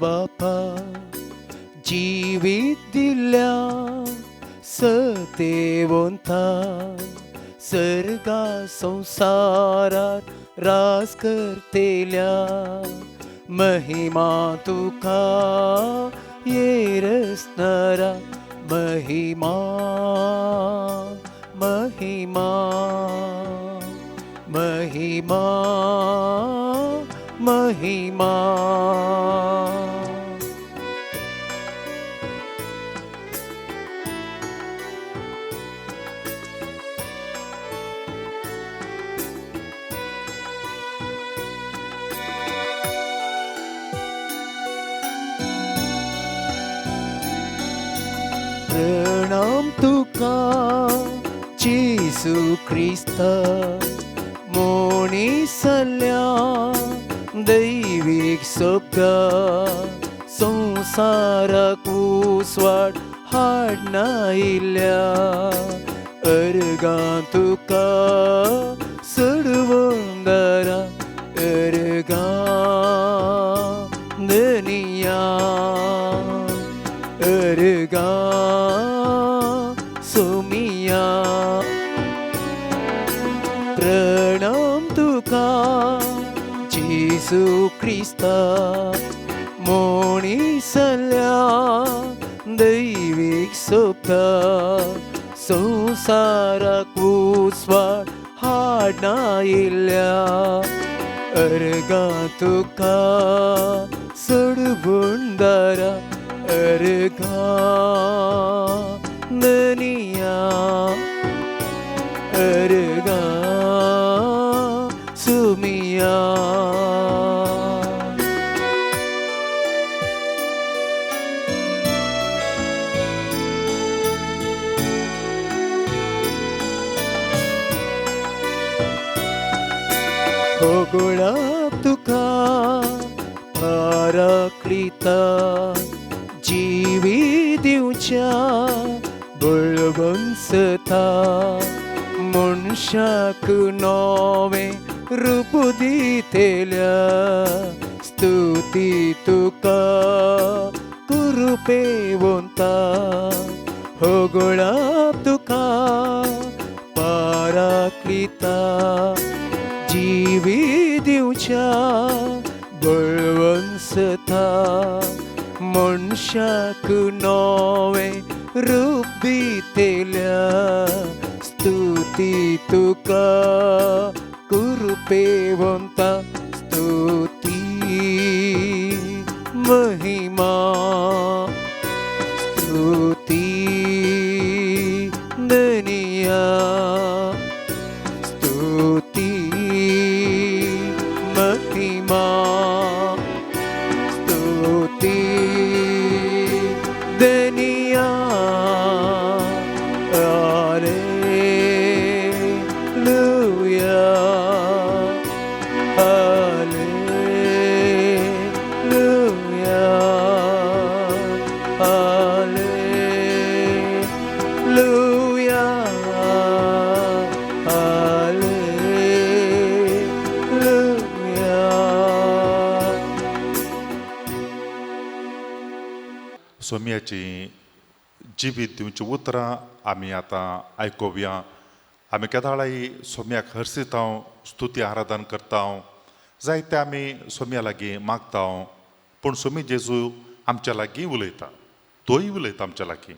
बापा जिवीत दिल्या सतेवंता सर्गा संवसारार रास करतेल्या महिमा तुका येरसनरा महिमा महिमा महिमा महिमा। प्रणाम तुका जेसू क्रिस्ता मोणिसल्या दैवीक सोबता संवसाराक उजवाड हाडनायिल्ल्या अर्गां तुका सडवंदरा अर्गां धनिया अर्गां सोमिया। प्रणाम तुका जेसू क्रिस्ता मोणिसल्या दैवीक सोबता संवसाराक उजवाड हाडनायिल्ल्या अर्गां तुका सडवंदरा अर्गां धनिया अर्गां सुमिया। होगुळाप तुका पाराक्लिता जिवी दिवच्या बळवंसता मनशाक नवें रूप दितेल्या स्तुती तुका कुरुपेवंता। होगुळाप तुका पाराक्लिता जिवी दिवच्या बळवंसता मनशाक नवें रूप दितेल्या स्तुती तुका कुरुपेवंता स्तुती महिमा स्तुती धनिया स्तुती महिमा स्तुती धनिया। Hallelujah hallelujah hallelujah hallelujah. सोम्याची जिवीत दिवची उतरां आमी आतां आयकुया। आमी केदाळाय सोम्याक हर्सिता, स्तुती आराधन करता, जायते आमी सोम्या लागीं मागता, पूण सोमी जेजू आमच्या लागीं उलयता, तोय उलयता आमच्या लागीं।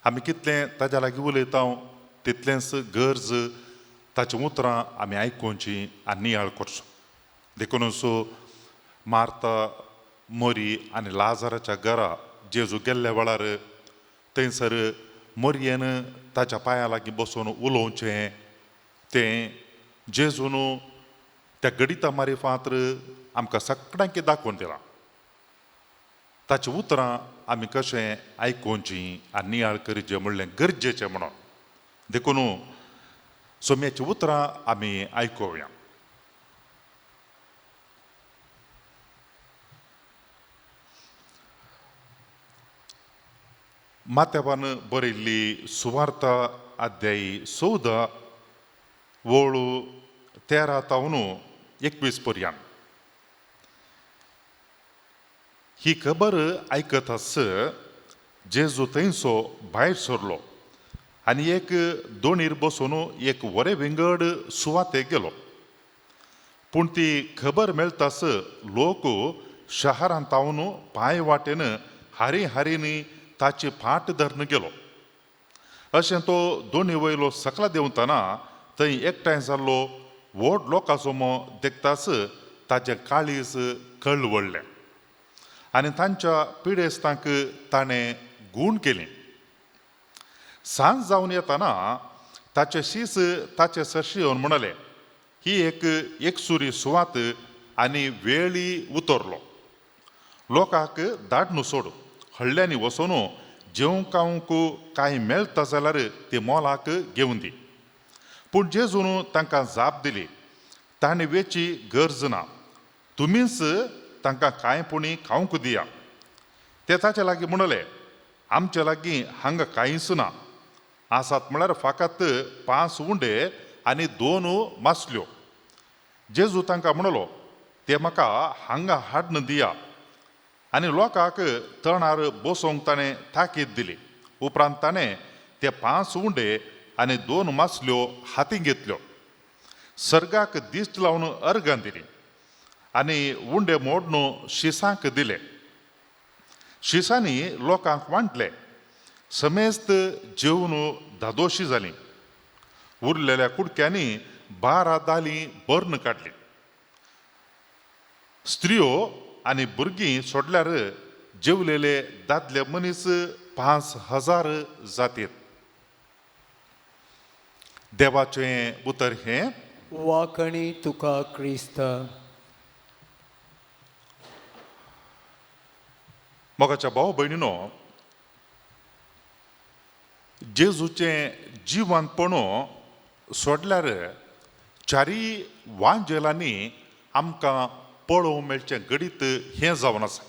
आमी कितलें ताज्या लागीं उलयता तितलेंच गरज ताची उतरां आमी आयकुची आनी नियाळ करचो। देखून सो मार्ता मोरी आनी लाजाराच्या घरा जेजू गेल्ल्या वेळार थंयसर मोरयेन ताच्या पांया लागीं बसून उलोवचें तें जेजून त्या गणिता मारिफात आमकां सगळ्यांक दाखोवन दिलां। ताची उतरां आमी कशें आयकुचीं आनी नियाळ करचें म्हणलें गरजेचें म्हणून। देखून सोम्याचीं उतरां आमी आयकुया। माथ्यावान बरयल्ली सुवार्ता अध्याय 14 वळ 13 तावन 21 पर्यंत। ही खबर आयकताच जेजू थंयसो भायर सरलो आनी एक दोणीर बसून एक वरे विंगड सुवातेक गेलो. पूण ती खबर मेळटाच लोक शहरांत तावन पांय वाटेन हारी हारींनी ताची फाट धरून गेलो. अशें तो दोणी वयलो सकला देंवतना थंय एकठांय जाल्लो व्हड लोकांचो देखताच ताचें काळीज कळवळ्ळें आनी तांच्या पिडेस्तांक ताणें गूण केली. सांज जावन येतना ताचे शीस ताचे सरशी येवन म्हणाले, ही एक एकसुरी सुवात आनी वेळी उतरलो. लोकांक धाडून सोड, हळ्ळ्यांनी वचून जेवंक खावंक कांय मेळटा जाल्यार ती मोलाक घेवन दी. पूण जेजून तांकां जाप दिली, ताणें वेची गरज ना, तुमीच तांकां कांय पुणी खावंक दिया. ते ताचे लागीं म्हणले, आमचे लागीं हांगा कांयच ना, आसात म्हळ्यार फकत 5 उंडे आनी 2 मासल्यो. जेजू तांकां म्हणलो, ते म्हाका हांगा हाडून दिया. आनी लोकांक तणार बसोवंक ताणें ताकीद दिली. उपरांत ताणें ते 5 उंडे आनी 2 मासल्यो हातीं घेतल्यो, सर्गाक दिश्ट लावन अर्गां दिली आनी उंडे मोडून शिसांक दिले. शिसांनी लोकांक वांटले. समेस्त जेवन धादोशी जालीं. उरलेल्या कुडक्यांनी 12 दालीं भरून काडली. स्त्रियो आनी भुरगीं सोडल्यार जेवलेले दादले मनीस 5000 जातीत. देवाचें उतर हें. वाकणी तुका क्रिस्ता. मोगाच्या भाव भयणीनो, जेजूचें जिवंतपण सोडल्यार चारी वांजेलांनी आमकां पळोवंक मेळचें घडीत हें जावन आसा.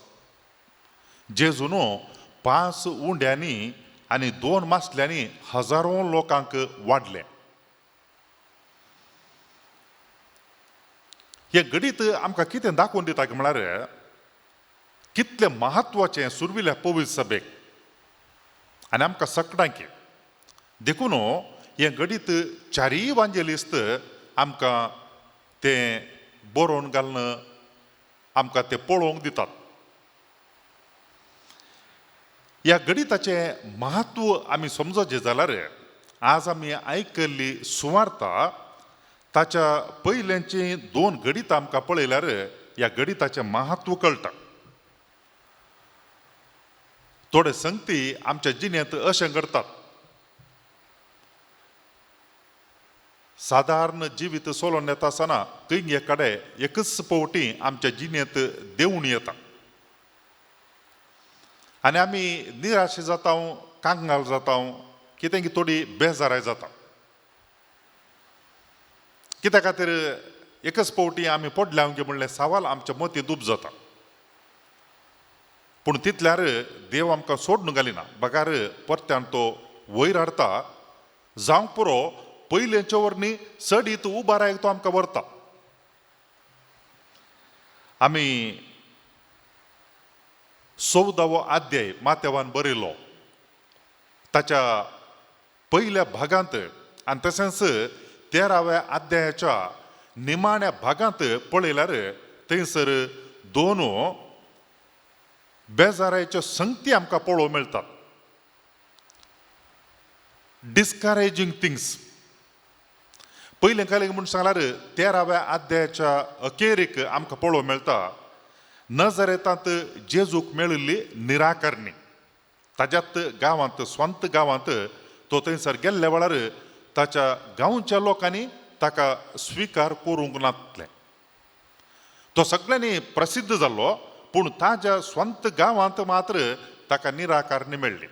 जेजून 5 उंड्यांनी आनी 2 मासल्यांनी हजारों लोकांक वाडलें. हें घडीत आमकां कितें दाखोवन दिता म्हळ्यार कितलें म्हत्वाचें सुरविल्या पवित्र सभेक आनी आमकां सगळ्यांक. देखून हें घडीत चारीय वांजेलिस्त आमकां तें बरोवन घालून आमकां तें पळोवंक दितात. ह्या गणिताचें म्हत्व आमी समजचें जाल्यार आज आमी आयकल्ली सुवार्ता ताच्या पयल्याचीं 2 गणितां आमकां पळयल्यार ह्या गणिताचें म्हत्व कळटा. थोडे संगती आमच्या जिणेंत अशें करतात, सादारण जिवीत सोलोवन येता आसतना खंय एक कडेन एकच पावटी आमच्या जिणेंत देंवून येता आनी आमी निराश जाता, कांगाल जाता, कितें की थोडी बेजाराय जाता. कित्या खातीर एकच पावटी आमी पडल्या म्हणलें सवाल आमच्या मतीं दूब जाता. पूण तितल्यार देव आमकां सोडून घालिना, बगार परत्यान तो वयर हाडटा, जावंक पुरो पयलेंचे वरनी चडीत उबारायक तो आमकां व्हरता. आमी 14वो अध्याय माथ्यावान बरयलो ताच्या पयल्या भागांत आनी तशेंच 13व्या अध्यायाच्या निमाण्या भागांत पळयल्यार थंयसर 2 बेजारायच्यो संगती आमकां पळोवंक मेळटात. डिस्करेजींग थिंग्स. पयलें कालें म्हूण सांगल्यार 13व्या अध्यायाच्या अखेरीक आमकां पळोवंक मेळटा नजरेतांत जेजूक मेळिल्ली निराकरणी. ताज्यात गांवांत स्वांत गांवांत तो थंयसर गेल्ल्या वेळार ताच्या गांवच्या लोकांनी ताका स्विकार करूंक नासलें. तो सगळ्यांनी प्रसिद्ध जाल्लो, पूण ताज्या स्वांत गांवांत मात्र ताका निराकारणी मेळ्ळी.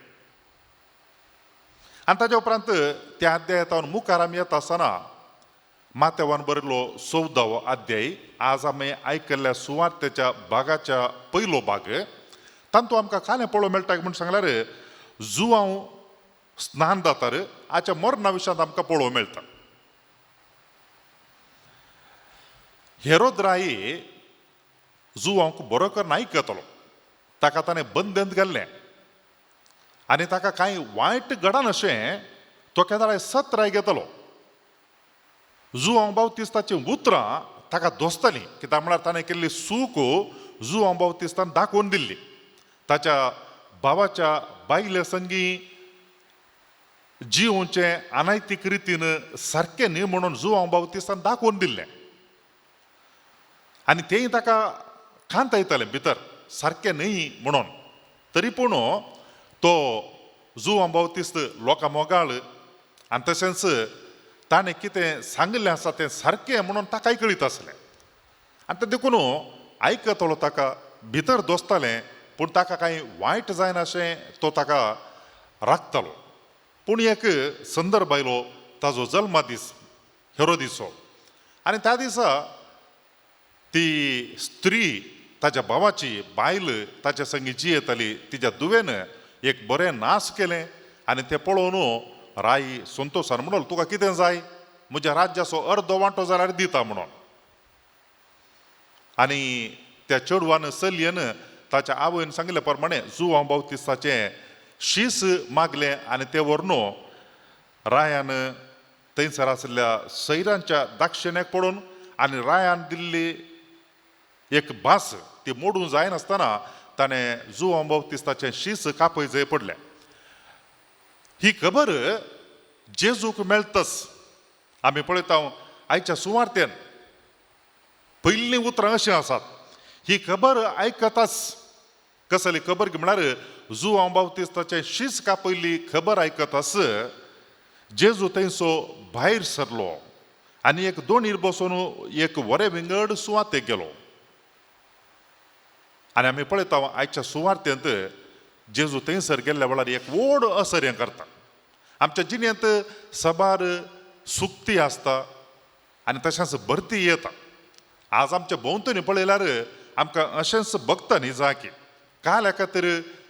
आनी ताज्या उपरांत त्या अध्यायान मुखार आमी येता आसतना माथ्यावान बरयलो 14वो अध्याय आज आमी आयकल्ल्या सुवार्तेच्या भागाच्या पयलो भाग तातूंत आमकां कालें पळोवंक मेळटा म्हूण सांगल्यार जुवांव स्नान जाता हाच्या मरणा विशयांत आमकां पळोवंक मेळटा. हेरोद राय जुवांक बरो करून आयकतलो, ताका ताणें बंदंत घाल्लें आनी ताका कांय वायट घडनाशें तो केदाळाय सत्राय घेतलो. जुआंव बावतिस्ताचीं उतरां ताका दोसतालीं, कित्याक म्हळ्यार ताणें केल्ली चूक जुआंव बावतिस्तान दाखोवन दिल्ली. ताच्या भावाच्या बायले संगी जिवचें अनैतीक रितीन सारकें न्ही म्हणून जुआंव बावतिस्तान दाखोवन दिल्लें आनी तेंय ताका कांत येतालें भितर सारकें न्ही म्हणून. तरी पूण तो जुआंव बावतिस्त लोकां मोगाळ आनी तशेंच ताणें कितें सांगिल्लें आसा तें सारकें म्हणून ताकाय कळीत आसलें आनी तें देखून आयकतलो ताका भितर दोसतालें, पूण ताका कांय वायट जायनाशें तो ताका राखतालो. पूण एक संदर्भ आयलो ताजो जल्मा दीस हेरोदीचो आनी त्या दिसा ती स्त्री ताच्या भावाची बायल ताच्या संगी जियेताली, तिच्या दुवेन एक बरें नाश केलें आनी तें पळोवन राय संतोशान म्हणून तुका कितें जाय, म्हज्या राज्याचो अर्दो वांटो जाल्यार दिता म्हणून. आनी त्या चेडवान चलयेन ताच्या आवयन सांगिल्ले प्रमाणे जुआंव बावतिस्ताचें शीस मागलें आनी तें व्हरून रायान थंयसर आशिल्ल्या सैरांच्या दाक्षिण्याक पडून आनी रायान दिल्ली एक भास ती मोडूंक जायनासतना ताणें जुआंव बावतिस्ताचें शीस कापय जंय पडलें. ही खबर जेजूक मेळटच आमी पळयता आयच्या सुवार्तेन पयलीं उतरां अशीं आसात, ही खबर आयकताच. कसली खबर म्हळ्यार जुआंव बावतिस्ताचें शीस कापयल्ली खबर आयकताच जेजू थंयसो भायर सरलो आनी एक दोणीर बसून एक वरे विंगड सुवातेक गेलो. आनी आमी पळयता आयच्या सुवार्तेंत जेजू थंयसर गेल्ल्या वेळार एक व्हड असर हें करता. आमच्या जिणेंत सबार सुक्ती आसता आनी तशेंच भरती येता. आज आमच्या भोंवतणी पळयल्यार आमकां अशेंच भगता न्ही जाकी काल खातीर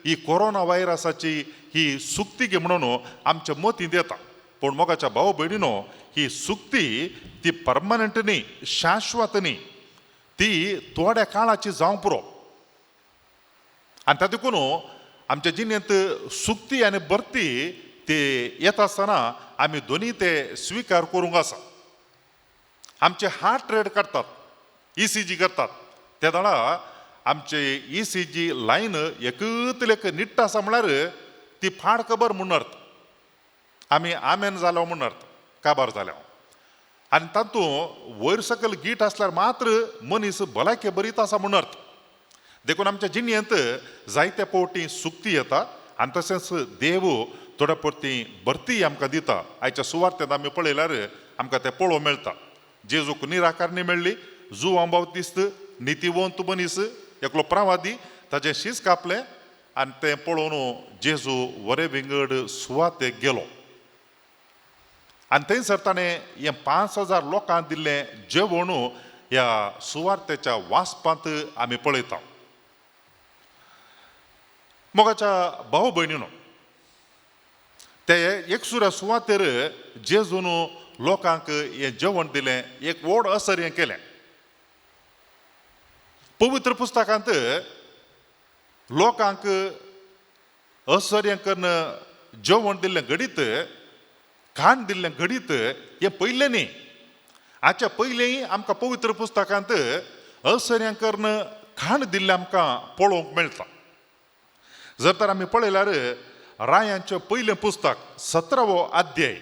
ही कोरोना व्हायरसाची ही सुक्ती गे म्हणून आमच्या मतींत येता, पूण मोगाच्या भाव भयणीनो ही सुक्ती ती परमनंट न्ही, शाश्वत न्ही, ती थोड्या काळाची जावंक पुरो. आनी तातूंत देखून आमच्या जिणेंत सुक्ती आनी भरती ते येता आसतना आमी दोनी ते स्विकार करूंक आसा. आमचे हार्ट रेट काडटात, ECG करतात, त्या वेळार आमचे ECG line एकतलेक निट्ट आसा म्हळ्यार ती फाड खबर म्हूण अर्थ, आमी आमेन जालो म्हूण अर्थ, काबार जाल्या. आनी तातूंत वयर सकयल गीट आसल्यार मात्र मनीस भलायके बरीत आसा म्हूण अर्थ. देखून आमच्या जिणेंत जायत्या फावटी सुक्ती येता आनी तशेंच देव थोड्या पुरती भरती आमकां दिता. आयच्या सुवार्तेंत आमी पळयल्यार आमकां तें पळोवंक मेळटा. जेजूक निराकारणी मेळ्ळी, जुआंव बावतिस्त नितीवंत मनीस एकलो प्रवादी ताजें शीस कापलें आनी तें पळोवन जेजू वरे विंगड सुवातेक गेलो आनी थंयसर ताणें हें 5000 लोकांक दिल्लें जेवण ह्या सुवार्तेच्या वाचपांत आमी पळयता. मोगाच्या भाव भयणीनो ते एकसुऱ्या सुवातेर जेजून लोकांक हें जेवण दिलें, एक व्हड असर हें केलें. पवित्र पुस्तकांत लोकांक असर हें करून जेवण दिल्लें घडीत, खाण दिल्लें घडीत हें पयलें न्ही. हाच्या पयलीं आमकां पवित्र पुस्तकांत असर हें करून खाण दिल्लें आमकां पळोवंक मेळटा. जर तर आमी पळयल्यार रायांचें पयलें पुस्तक 17वो अध्याय,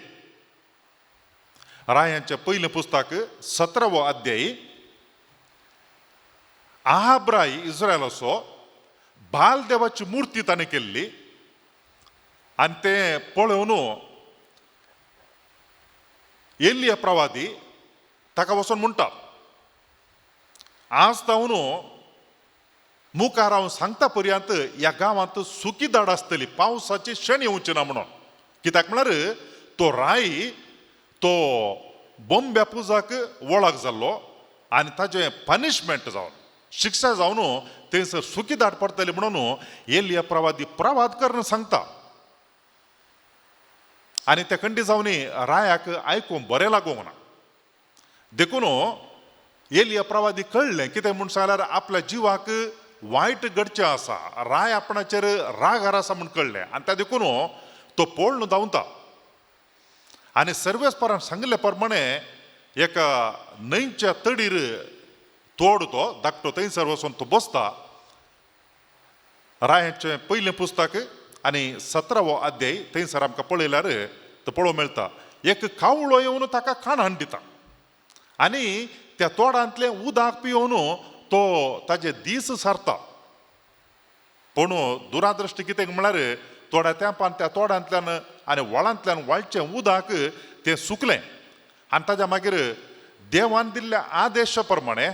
रायांचें पयलें पुस्तक 17वो अध्याय, आहाब राय इस्रायलाचो बाल देवाची मूर्ती ताणें केल्ली आनी तें पळोवन एलिया प्रवादी ताका वचून म्हणटा, आज तावन मुखार हांव सांगता पर्यंत ह्या गांवांत सुकी दाड आसतली, पावसाची शेण येवची ना म्हणून. कित्याक म्हळ्यार तो राय तो बोंब्या पुजाक वळख जाल्लो आनी ताजें पनिशमेंट जावन शिक्षा जावन थंयसर सुकी दाट पडटली म्हणून एलिया प्रवादी प्रवाद करून सांगता. आनी त्या खंडी जावनी रायाक आयकूंक बरें लागूंक ना. देखून एलिया प्रवादी कळ्ळें कितें म्हूण सांगल्यार आपल्या जिवाक वायट घडचें आसा, राय आपणाचेर रागार आसा म्हूण कळ्ळें आनी त्या देखून तो पळोवन धांवता. आनी सर्वेस्परान सांगिल्ले प्रमाणे एका न्हंयच्या तडीर तोड तो धाकटो थंयसर वचून तो बसता. रायाचें पयलें पुस्तक आनी 17वो अध्याय थंयसर आमकां पळयल्यार तो पळोवंक मेळटा. एक कावळो येवन ताका खाण हाडून दिता आनी त्या तोडांतलें उदक पिवन तो ताजे दीस सारता. पूण दुरादृश्टी कितें म्हळ्यार थोड्या तेंपान त्या तोडांतल्यान आनी व्हाळांतल्यान व्हाळचें उदक तें सुकलें आनी ताज्या मागीर देवान दिल्ल्या आदेशा प्रमाणे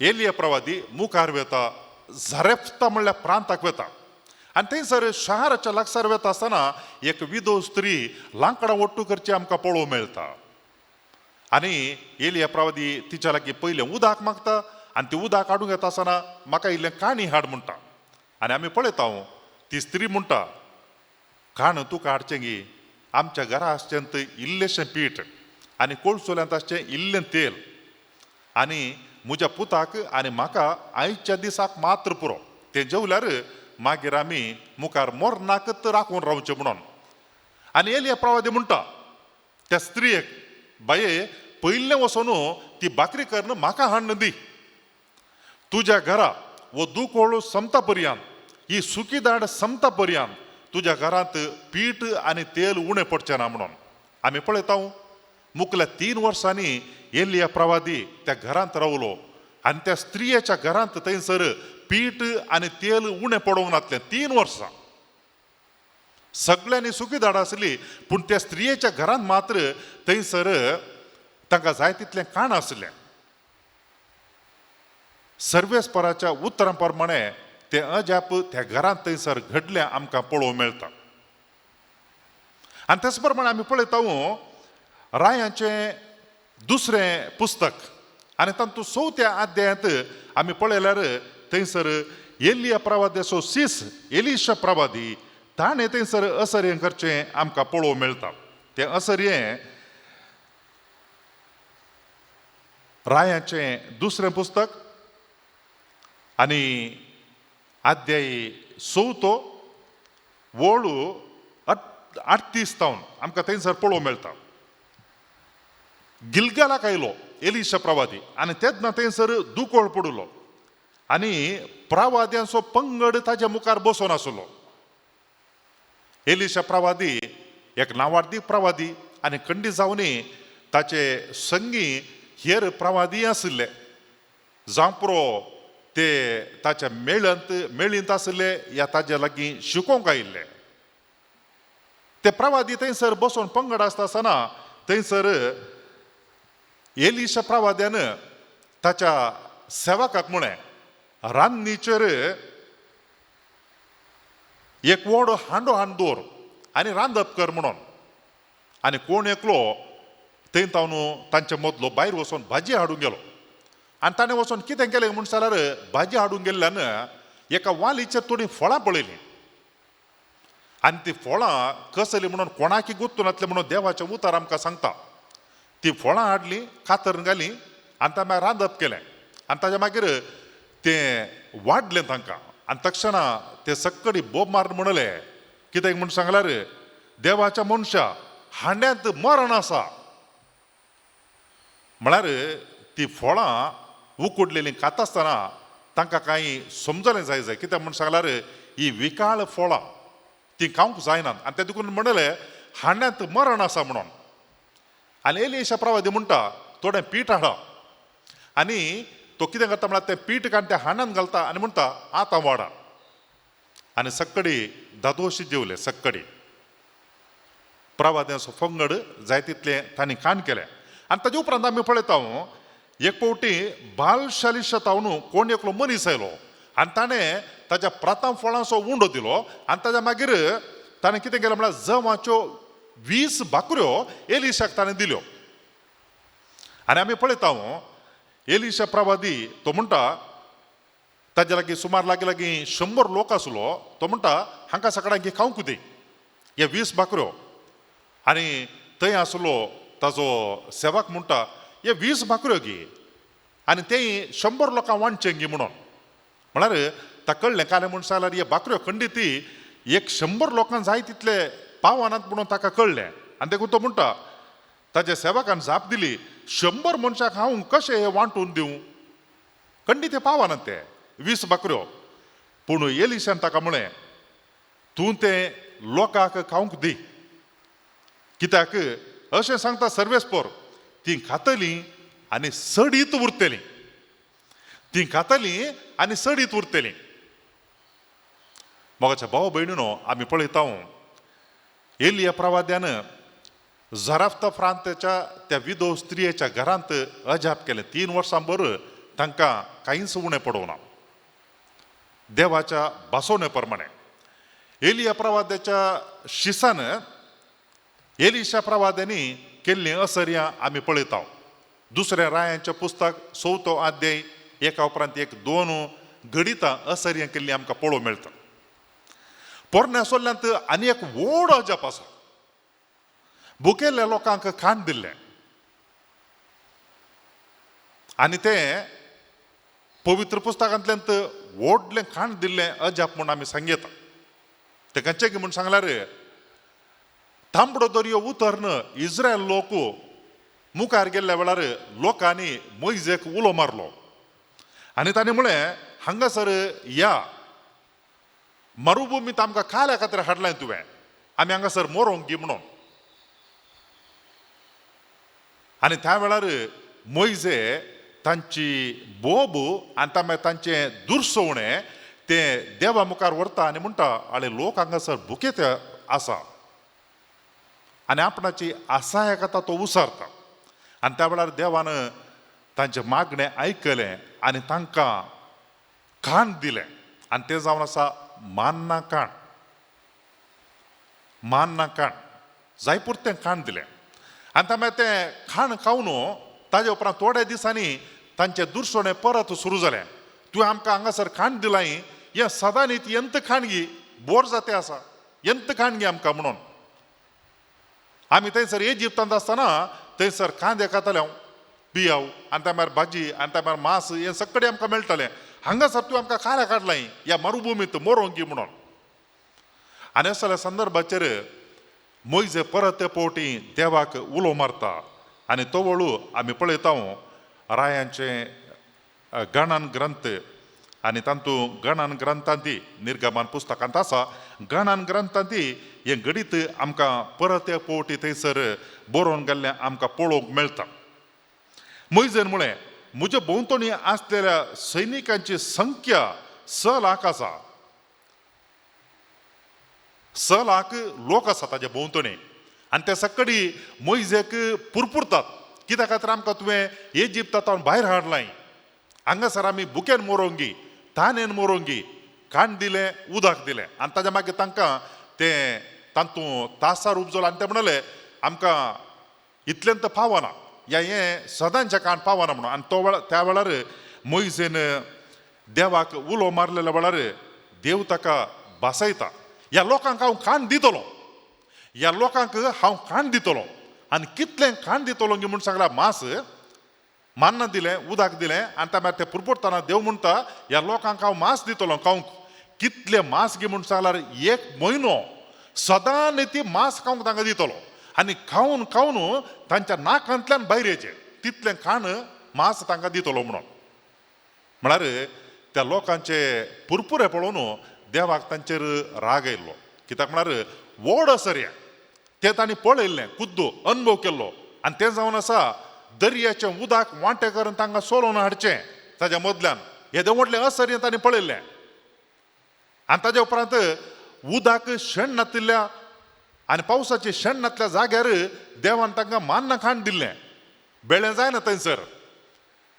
एलिया प्रवादी मुखार वता, झरेप्ता म्हणल्यार प्रांताक वता आनी थंयसर शहराच्या लागसार वता आसतना एक विधव स्त्री लांकडां ओट्टू करची आमकां पळोवंक मेळटा. आनी एलिया प्रवादी तिच्या लागीं पयलें उदक मागता आनी ती उदक हाडूंक येता आसतना म्हाका इल्लें काणी हाड म्हणटा. आनी आमी पळयता ती स्त्री म्हणटा, काण तुका हाडचें गी, आमच्या घरा आसचें इल्लेशें पीठ आनी कोळसोल्यांत आसचें इल्लें तेल आनी म्हज्या पुताक आनी म्हाका आयच्या दिसाक मात्र पुरो, तें जेवल्यार मागीर आमी मुखार मरणाकच राखून रावचें म्हणून. आनी एलिया प्रवादी म्हणटा त्या स्त्रियेक, बाये पयलें वचून ती भाकरी करून म्हाका हाडून दी, तुज्या घरा वो दुकोळ समता पर्यंत, ही सुकी दाड समता पर्यंत तुज्या घरांत पीठ आनी तेल उणें पडचें ना म्हणून. आमी पळयता मुखल्या 3 वर्सांनी एलिया प्रवादी त्या घरांत रावलो आनी त्या स्त्रियेच्या घरांत थंयसर पीठ आनी तेल उणें पडोवंक नासलें. 3 वर्सां सगळ्यांनी सुकी दाड आसली, पूण त्या स्त्रियेच्या घरांत मात्र थंयसर तांकां जाय तितलें खाण आसलें. सर्वेस्पराच्या उतरां प्रमाणे तें अजाप त्या घरांत थंयसर घडलें आमकां पळोवंक मेळटा. आनी तेच प्रमाणे आमी पळयता रायांचें दुसरें पुस्तक आनी तातूंत 4थ्या अध्यायांत आमी पळयल्यार थंयसर एलिया प्रवाद्याचो सीस एलिशा प्रवादी ताणें थंयसर असर्यें करचें आमकां पळोवंक मेळटा. तें असर्यें रायांचें दुसरें पुस्तक आनी अध्याय 4 वळू 38 तावन आमकां थंयसर पळोवंक मेळटा. गिलगालाक आयलो एलिशा प्रवादी आनी तेन्ना थंयसर दुकोळ पडलो आनी प्रवाद्यांचो पंगड ताज्या मुखार बसून आसलो. एलिशा प्रवादी एक नावार्दी प्रवादी आनी खंडी जावनी ताचे संगी हेर प्रवादी आशिल्ले, जांपरो ते ताच्या मेळींत आशिल्ले या ताज्या लागीं शिकोवंक आयिल्ले. ते प्रवादी थंयसर बसून पंगड आसता आसतना थंयसर एलिशा प्रवाद्यान ताच्या सेवकाक म्हळें, रांदनीचेर एक व्हड हांडो हाडून दवर आनी रांदप कर म्हणून. आनी कोण एकलो थंय तावन तांचे मदलो भायर वचून भाजी हाडूंक गेलो आनी ताणें वचून कितें केलें म्हूण जाल्यार भाजी हाडूंक गेल्ल्यान एका वालीचेर थोडीं फळां पळयलीं आनी ती फळां कसलीं म्हणून कोणाकी गुत्तून नासलें म्हणून देवाचें उतर आमकां सांगता. ती फळां हाडलीं, कातरून घालीं आनी ताणें रांदप केलें आनी ताज्या मागीर तें वाडलें तांकां. आनी तक्षणा ते सक्कडी बोब मारून म्हणले, कितें म्हूण सांगल्यार देवाच्या मनशा हांड्यांत मरण आसा. म्हळ्यार ती फळां उकडलेलीं खाता आसतना तांकां कांय समजलें जाय जाय, कित्याक म्हूण सांगल्यार ही विकाळ फळां ती खावंक जायनात आनी ते देखून म्हणलें हांड्यांत मरण आसा म्हणून. आनी एलिशा प्रवादी म्हणटा थोडें पीठ हाडा आनी तो कितें करता म्हळ्यार तें पीठ काडून त्या हांड्यांत घालता आनी म्हणटा आतां वाडा. आनी सक्कडी दादोशी जेवले. सक्कडी प्रवाद्यांचो पंगड जाय तितलें तांणी खाण केलें. आनी ताजे उपरांत आमी पळयता एक फावटी बालशालिशा तावन कोण एकलो मनीस आयलो आनी ताणें ताज्या प्रातां फळांचो उंडो दिलो आनी ताज्या मागीर ताणें कितें केलें म्हळ्यार जवाच्यो 20 भाकऱ्यो एलिशाक ताणें दिल्यो. आनी आमी पळयता एलिशा प्रवादी तो म्हणटा ताज्या लागीं सुमार लागीं लागीं 100 लोक आसलो. तो म्हणटा हांकां सगळ्यांक खावंक दी हे 20 भाकऱ्यो. आनी थंय आसलो ताजो सेवक म्हणटा हे 20 भाकऱ्यो घे आनी ते 100 लोकांक वांटचें गी म्हणून. म्हळ्यार ताका कळ्ळें कालें म्हूण सांगल्यार हे बाकऱ्यो खंडीत 100 लोकांक जाय तितले पावनात म्हणून ताका कळ्ळें. आनी देखून तो म्हणटा ताच्या सेवकान जाप दिली, 100 मनशाक हांव कशें हे वांटून दिवं, खंडीत हे पावनात ते 20 बाकऱ्यो. पूण एलिशान ताका म्हळें, तूं तें लोकांक खावंक दी, कित्याक अशें सांगता सर्वेस्पोर, तीं खातलीं आनी सडीत उरतलीं, तीं खातलीं आनी सडीत उरतलीं. मोगाच्या भाव भयणीनो, आमी पळयता एलिया प्रवाद्यान झराफ्ता प्रांताच्या त्या विधव स्त्रियेच्या घरांत अजाप केलें. 3 वर्सां भर तांकां कांयच उणें पडोवना देवाच्या भासोवणे प्रमाणे. एलिया प्रवाद्याच्या शिसान एलिशा प्रवाद्यांनी केल्लीं असर्यां आमी पळयता. दुसऱ्या रायांचें पुस्तक 4 अध्याय एका उपरांत एक 2 घडितां असर्यां केल्लीं आमकां पळोवंक मेळटा. पोरण्या सोल्ल्यांत आनी एक व्हड अजाप आसा, भुकेल्ल्या लोकांक खाण दिल्लें आनी तें पवित्र पुस्तकांतल्यान व्हडलें खाण दिल्लें अजाप म्हूण आमी सांगता. तें खंयचें म्हूण सांगल्यार तांबडो दर्यो उतरन इस्रायल लोक मुखार गेल्ल्या वेळार लोकांनी मोयजेक उलो मारलो आनी ताणें म्हळें, हांगासर या, मरुभुमींत आमकां खाल्या खातीर हाडलां तुवें, आमी हांगासर मरोंक गी म्हणून. आनी त्या वेळार मोयजे तांची बोब आनी तांचें दुरसवणें तें देवा मुखार व्हरता आनी म्हणटा, आळे लोक हांगासर भुकेत आसा आनी आपणाची आसाय आतां तो उसारता. आनी त्या वेळार देवान तांचें मागणें आयकलें आनी तांकां खाण दिलें आनी तें जावन आसा मान्ना खाण, मान्ना खाण जाय पुरतें खाण दिलें. आनी ताणें तें खाण खावन ताजे उपरांत थोड्या दिसांनी तांचें दुरसोणें परत सुरू जालें. तुवें आमकां हांगासर खाण दिलां, हें सदां न्ही यंत खाण गी, बोर जाते आसा, यंत खाण गी आमकां म्हणून. आमी थंयसर इजिप्तांत आसतना थंयसर कांदे खाताले हांव, पियाव आनी त्या मागीर भाजी आनी त्या मागीर मांस हें सगळें आमकां मेळटालें. हांगासर तुवें आमकां खाऱ्या काडलां ह्या मरुभुमींत मरोंक गी म्हणून. आनी असल्या संदर्भाचेर मोयजे परत फावटी देवाक उलो मारता आनी तो वळू आमी पळयता रायांचें गणन ग्रंथ आनी तातूंत गणन ग्रंथांती निर्गमन पुस्तकांत आसा, गणन ग्रंथांती हें घडीत आमकां परत फावटी थंयसर बरोवन गेल्लें आमकां पळोवंक मेळटा. मोयजेन म्हळें, म्हज्या भोंवतणी आसलेल्या सैनिकांची संख्या 6 लाख आसा, 6 लाख लोक आसा ताज्या भोंवतणी आनी ते सगळी मोयजेक पुरपुरतात, कित्या खातीर आमकां तुवें इजिप्तांत भायर हाडलां, हांगासर आमी भुकेन मरोंगी, तानेन मरोंगी. खाण दिलें, उदक दिलें आनी ताज्या मागीर तांकां तें तातूंत तासार उपजलो आनी ते म्हणले आमकां इतलें तर पावना, ह्या हें सदांचें खाण पावना म्हणून. आनी तो वेळार त्या वेळार मोयजेन देवाक उलो मारलेल्या वेळार देव ताका भासयता, ह्या लोकांक हांव खाण दितलो, ह्या लोकांक हांव खाण दितलो आनी कितलें खाण दितलो गी म्हूण सांगला. मांस मान्ना दिलें, उदक दिलें आनी त्या मागीर ते पुरपुरतना देव म्हणटा ह्या लोकांक हांव मांस दितलो खावंक. कितलें मांस गी म्हूण सांगल्यार 1 म्हयनो सदां न्ही ती मांस खावंक तांकां दितलो आनी खावन खावन तांच्या नाकांतल्यान भायर येचें तितलें खाण मांस तांकां दितलो म्हणून. म्हळ्यार त्या लोकांचे पुरपुरे पळोवन देवाक तांचेर राग आयलो, कित्याक म्हळ्यार व्हड असर्या तें तांणी पळयल्लें, खुद्द अनुभव केल्लो आनी तें जावन आसा दर्याचें उदक वांटे करून तांकां सोलोवन हाडचें ताज्या मदल्यान येदें व्हडलें असर्य तांणी पळयल्लें. आनी ताज्या उपरांत उदक शेण नातिल्ल्या आनी पावसाचें शेण नातल्या जाग्यार देवान तांकां मान्ना खाण दिल्लें, बेळें जायना थंयसर.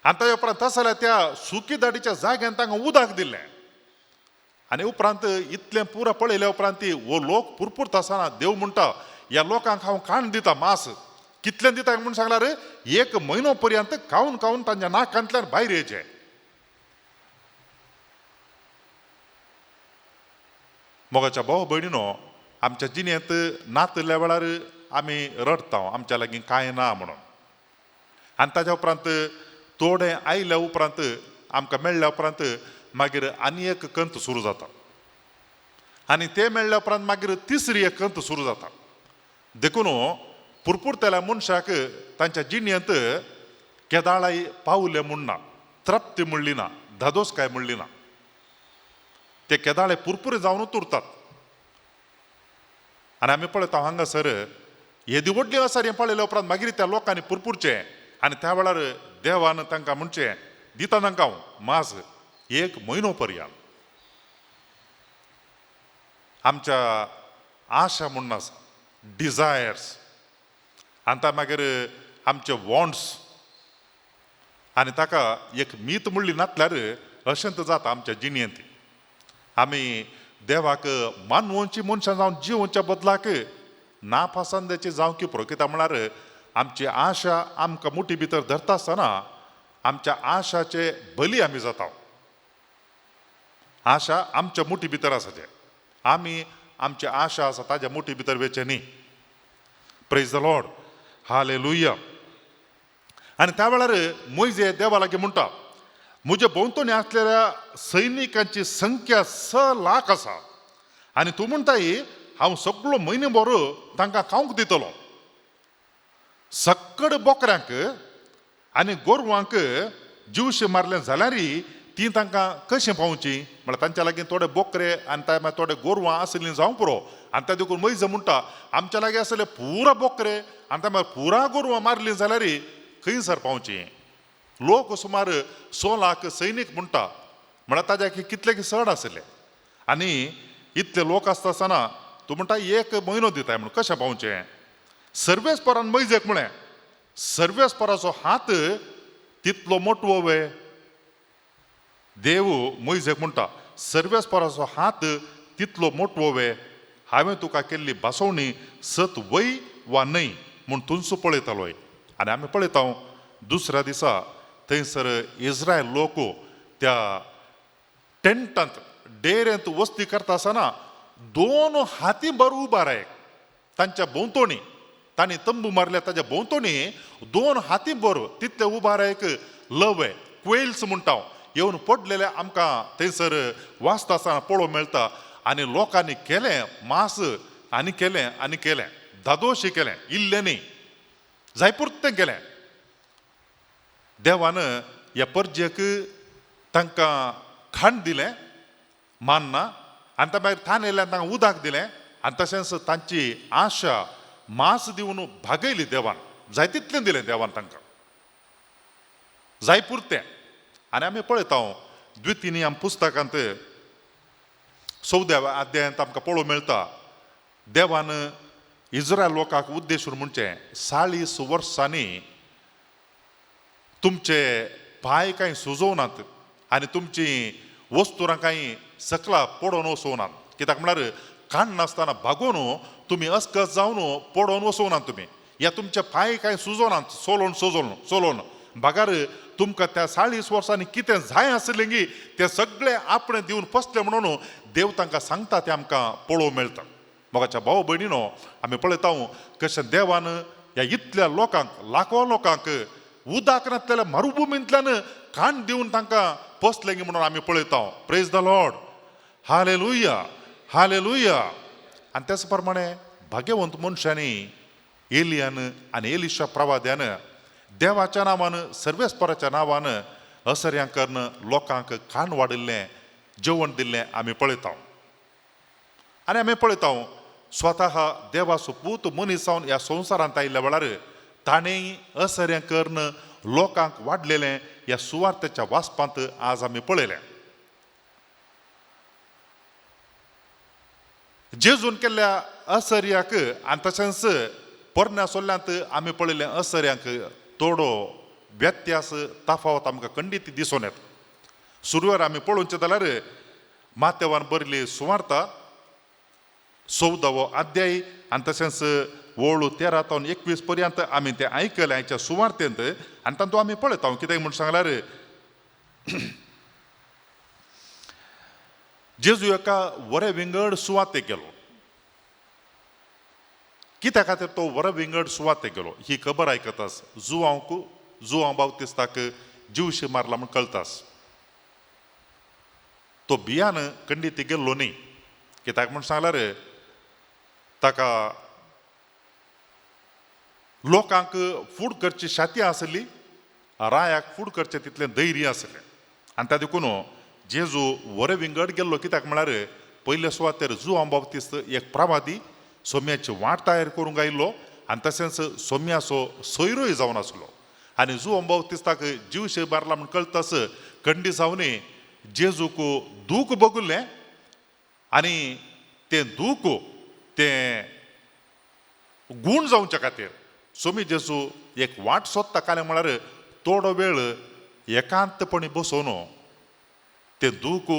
आनी ताज्या उपरांत तशें जाल्यार त्या सुकी दाडीच्या जाग्यान तांकां उदक दिल्लें. आनी उपरांत इतलें पुरा पळयल्या उपरांत हो लोक पुरपुरता आसतना देव म्हणटा ह्या लोकांक हांव खाण दिता, मांस कितलें दिता म्हूण सांगल्यार 1 म्हयनो पर्यंत खावन खावन तांच्या नाकांतल्यान भायर येचें. मोगाच्या भाव भयणीनो, आमच्या जिणेंत नातल्या वेळार आमी रडटा आमच्या लागीं कांय ना म्हणून, आनी ताज्या उपरांत थोडें आयल्या उपरांत आमकां मेळ्ळ्या उपरांत मागीर आनी एक कंत सुरू जाता आनी ते मेळ्ळ्या उपरांत मागीर तिसरी एक कंत सुरू जाता. देखून पुरपुरतल्या मनशाक तांच्या जिणेंत केदाळाय पावले म्हूण ना, तृप्ती म्हणली ना, धादोसकाय म्हणली ना, ते केदाळे पुरपुरे जावन उरतात. आनी आमी पळयता हांगासर येदी व्हडली आसा हें पळयल्या उपरांत मागीर त्या लोकांनी पुरपुरचें आनी त्या वेळार देवान तांकां म्हणचें दिता तांकां हांव मास एक म्हयनो पर्यंत. आमच्या आशा म्हणून आसा, डिजायर्स, आनी त्या मागीर आमचे वॉन्ट्स आनी ताका एक मीत म्हणली नासल्यार अशेंच जाता आमच्या जिणेंत. आमी देवाक मानवची मनशां जावन जिवच्या बदलाक नापासंदाची जावं की पुरो. कित्याक म्हळ्यार आमची आशा आमकां मुठी भितर धरता आसतना आमच्या आशाचे बली आमी जाता. आशा आमच्या मुठी भितर आसा, ते आमी आमची आशा आसा ताज्या मुठी भितर वेचें न्ही. Praise the Lord, hallelujah. आनी त्या वेळार मोयजे देवा लागीं म्हणटा, म्हज्या भोंवतणी आसलेल्या सैनिकांची संख्या 6 लाख आसा आनी तूं म्हणटाय हांव सगळो म्हयनो भर तांकां खावंक दितलो. सक्कड बोकऱ्यांक आनी गोरवांक जिवशे मारलें जाल्यार ती तांकां कशें पावची? म्हळ्यार तांच्या लागीं थोडे बोकरे आनी त्या मागीर थोडे गोरवां आसलीं जावं पुरो. आनी त्या देखून मोयजे म्हणटा आमच्या लागीं आसले पुरा बोकरे आनी त्या मागीर पुरा गोरवां मारलीं जाल्यार खंयसर पावची? लोक सुमार 100 लाख सैनीक म्हणटा, म्हळ्यार ताज्या कितले की चड आसले आनी इतले लोक आसता आसतना तूं म्हणटा एक म्हयनो दिताय म्हणून कशें पावचें? सर्वेस्परान मोयजेक म्हळें, सर्वेस्पराचो हात तितलो मोटवो वे? देव मोयजेक म्हणटा, सर्वेस्पराचो हात तितलो मोटवो वे? हांवें तुका केल्ली भासोवणी सत वय वा न्हय म्हूण तुंचो पळयतालोय. आनी आमी पळयता दुसऱ्या दिसा थंयसर इस्रायल लोक त्या टेंटांत डेऱ्यांत वस्ती करता आसतना 2 हाती भर उबार एक तांच्या भोंवतणी, तांणी तंबू मारल्या ताच्या भोंवतणी 2 हाती भर तितले उबार एक लवे क्वेल्स म्हणटा येवन पडलेले आमकां थंयसर वाचता आसतना पळोवंक मेळटा. आनी लोकांनी केलें मास आनी केलें आनी केलें, धादोशी केलें, इल्लें न्ही, जाय पुरतें केलें. देवान ह्या परजेक तांकां खाण दिलें मान्ना आनी त्या मागीर थान येयल्यान तांकां उदक दिलें आनी तशेंच तांची आशा मास दिवन भागयली देवान, जाय तितलें दिलें देवान तांकां, जाय पुरतें. आनी आमी पळयता द्वितीय पुस्तकांत 14व्या अध्यायांत आमकां पळोवंक मेळटा देवान इस्रायल लोकांक उद्देशून म्हणचें 40 वर्सांनी तुमचे पांय कांय सुजोवनात आनी तुमची वस्तुरां कांय सकला पडोवन वसोवनात. कित्याक म्हळ्यार काडनासतना भागोवन तुमी अस्कस जावन पडोवन वसोवनात, तुमी या तुमचे पांय कांय सुजोवनात, सोलोवन सोजोवन सोलोवन भागार तुमकां त्या 40 वर्सांनी कितें जाय आसलें गी तें सगळें आपणें दिवन पसलें म्हणून देव तांकां सांगता तें आमकां पळोवंक मेळटा. मोगाच्या भाव भयणीनो आमी पळयता कशें देवान ह्या इतल्या लोकांक, लाखो लोकांक उदक नासलेल्या मरुभुमींतल्यान खाण दिवन तांकां पोसलें म्हणून आमी पळयता. Praise the Lord, hallelujah, hallelujah. आनी त्याच प्रमाणे भाग्यवंत मनशांनी एलियान आनी एलिशा प्रवाद्यान देवाच्या नांवान, सर्वेस्पराच्या नांवान असर्यां करून लोकांक खाण वाडिल्लें, जेवण दिल्लें आमी पळयता. आनी आमी पळयता स्वता देवाचो पूत मनीस जावन ह्या संवसारांत आयिल्ल्या वेळार ताणें असर्यां करून लोकांक वाडलेलें ह्या सुवार्थेच्या वाचपांत आज आमी पळयलें. जेजून केल्ल्या असर्याक आनी तशेंच पोरण्या सोल्ल्यांत आमी पळयलें असर्यांक थोडो व्यत्यास तफावत आमकां खंडीत दिसून येता. सुरवेर आमी पळोवचें जाल्यार माथ्यावान बरयल्ली सुवार्ता 14वो अध्याय आनी तशेंच ओळ 13 तावन 21 पर्यंत आमी तें आयकलें आयच्या सुवार्तेंत. आनी तातूंत आमी पळयता कितें म्हूण सांगल्यार जेजू एका वरे विंगड सुवातेक गेलो. कित्या खातीर तो वरे विंगड सुवातेक गेलो ही खबर आयकतास जुवांक, जुवां बावतिस्ताक जिवशी मारला म्हूण कळटास. तो बियान खंडीत गेल्लो न्ही. कित्याक म्हूण सांगल्यार ताका लोकांक फूड करची शाती आसली, रायाक फूड करचें तितलें धैर्य आसलें. आनी त्या देखून जेजू वरे विंगड गेल्लो. कित्याक म्हळ्यार पयले सुवातेर जुआंव बाप्तिस्त एक प्रवादी सोम्याची वाट तयार करूंक आयिल्लो आनी तशेंच सोम्याचो सोयरोय जावन आसलो. आनी जुआंव बाप्तिस्ताक जीवशे मारला म्हूण कळटाच खंडी जावन जेजूक दूख भोगुल्लें आनी तें दूख तें गूण जावच्या खातीर सोमी जेजू एक वाट सोदता. कालें म्हळ्यार थोडो वेळ एकांतपणी बसोवन तें दूख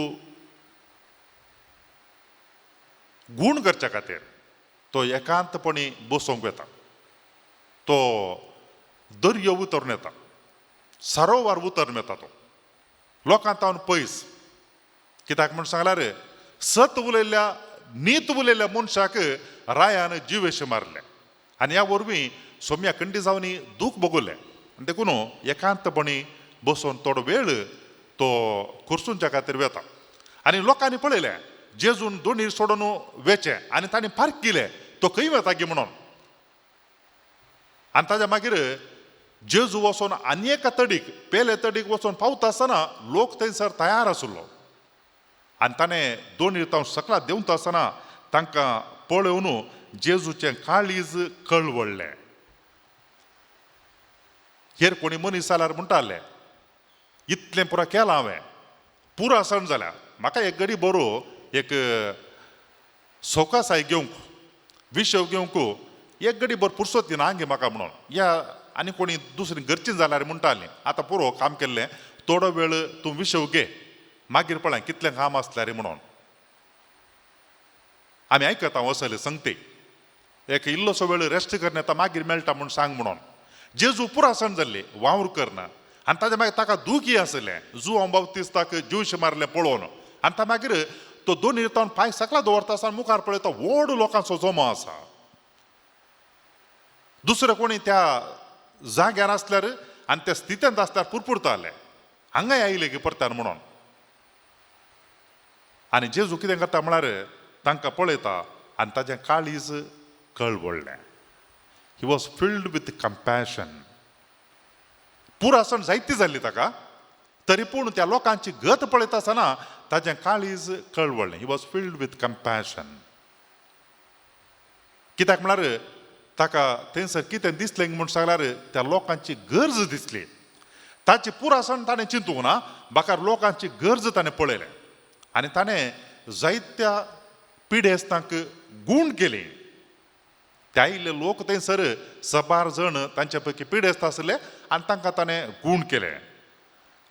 गूण करच्या खातीर तो एकांतपणी बसोवंक येता. तो दर्यो उतरून येता, सरोवर उतरून येता, तो लोकां तावन पयस. कित्याक म्हूण सांगल्यार सत उलयल्ल्या नीत उलयल्ल्या मनशाक रायान जिवेशे मारले आनी ह्या वरवीं सोम्या खंडी जावन दूख भोगुल्लें. आनी देखून एकांतपणी बसोवन थोडो वेळ तो खुर्सूंच्या खातीर वेता. आनी लोकांनी पळयलें जेजून दोनीर सोडून वेचें आनी तांणी पार्क केलें तो खंय वेता गी म्हणून. आनी ताज्या मागीर जेजू वचोन आनी एका तडीक पेले तडीक वचोन पावता आसतना लोक थंयसर तयार आसलो आनी ताणें दोनीर तावन सकला देंवता आसतना तांकां पळोवन जेजूचें काळीज कळवळ्ळें. हेर कोणी मनीस जाल्यार म्हणटाले इतलें पुरा केलां हांवें, पुरो आसण जाल्या, म्हाका एक गडी बरो एक सोकासाय घेवंक विशव घेवंक एक गडी बरो पुरसोत दिना गे म्हाका म्हणून. या आनी कोणी दुसरी घरची जाल्यार म्हणटालीं आतां पुरो काम केल्लें, थोडो वेळ तूं विशव घे, मागीर पळय कितलें काम आसल्यार म्हणून. आमी आयकता वसले सांगते एक इल्लोसो वेळ रेस्ट करना येता मागीर मेळटा म्हूण सांग म्हणून. जेजू पुरासण जाल्ली वावर करना आनी ताज्या मागीर ताका दुखी आसलें जुआंव बाप्तिस्ताक जीवशे मारलें पळोवन. आनी ता मागीर तो दोनी तावन पांय सकला दवरता आसतना मुखार पळयता व्हड लोकांचो जमो आसा. दुसरे कोणी त्या जाग्यार आसल्यार आनी त्या स्थितींत आसल्यार पुरपुरताले हांगाय आयले की परत्यान म्हणून. आनी जेजू कितें करता म्हळ्यार तांकां पळयता आनी ताजें काळीज कळवळ्ळें. He was filled with compassion. पुरासण जायती जाल्ली ताका, तरी पूण त्या लोकांची गत पळयता आसतना ताजें काळीज कळवळ्ळें. He was filled with compassion. कित्याक म्हळ्यार ताका थंयसर कितें दिसलें म्हूण सांगल्यार त्या लोकांची गरज दिसली. ताची पुरासण ताणें चिंतूंक ना, बाकार लोकांची गरज ताणें पळयलें आनी ताणें जायत्या पिडेस्तांक गूण केली. ते आयिल्ले लोक थंयसर सबार जण तांचे पैकी पिडेस्त आसले आनी तांकां ताणें गूण केले.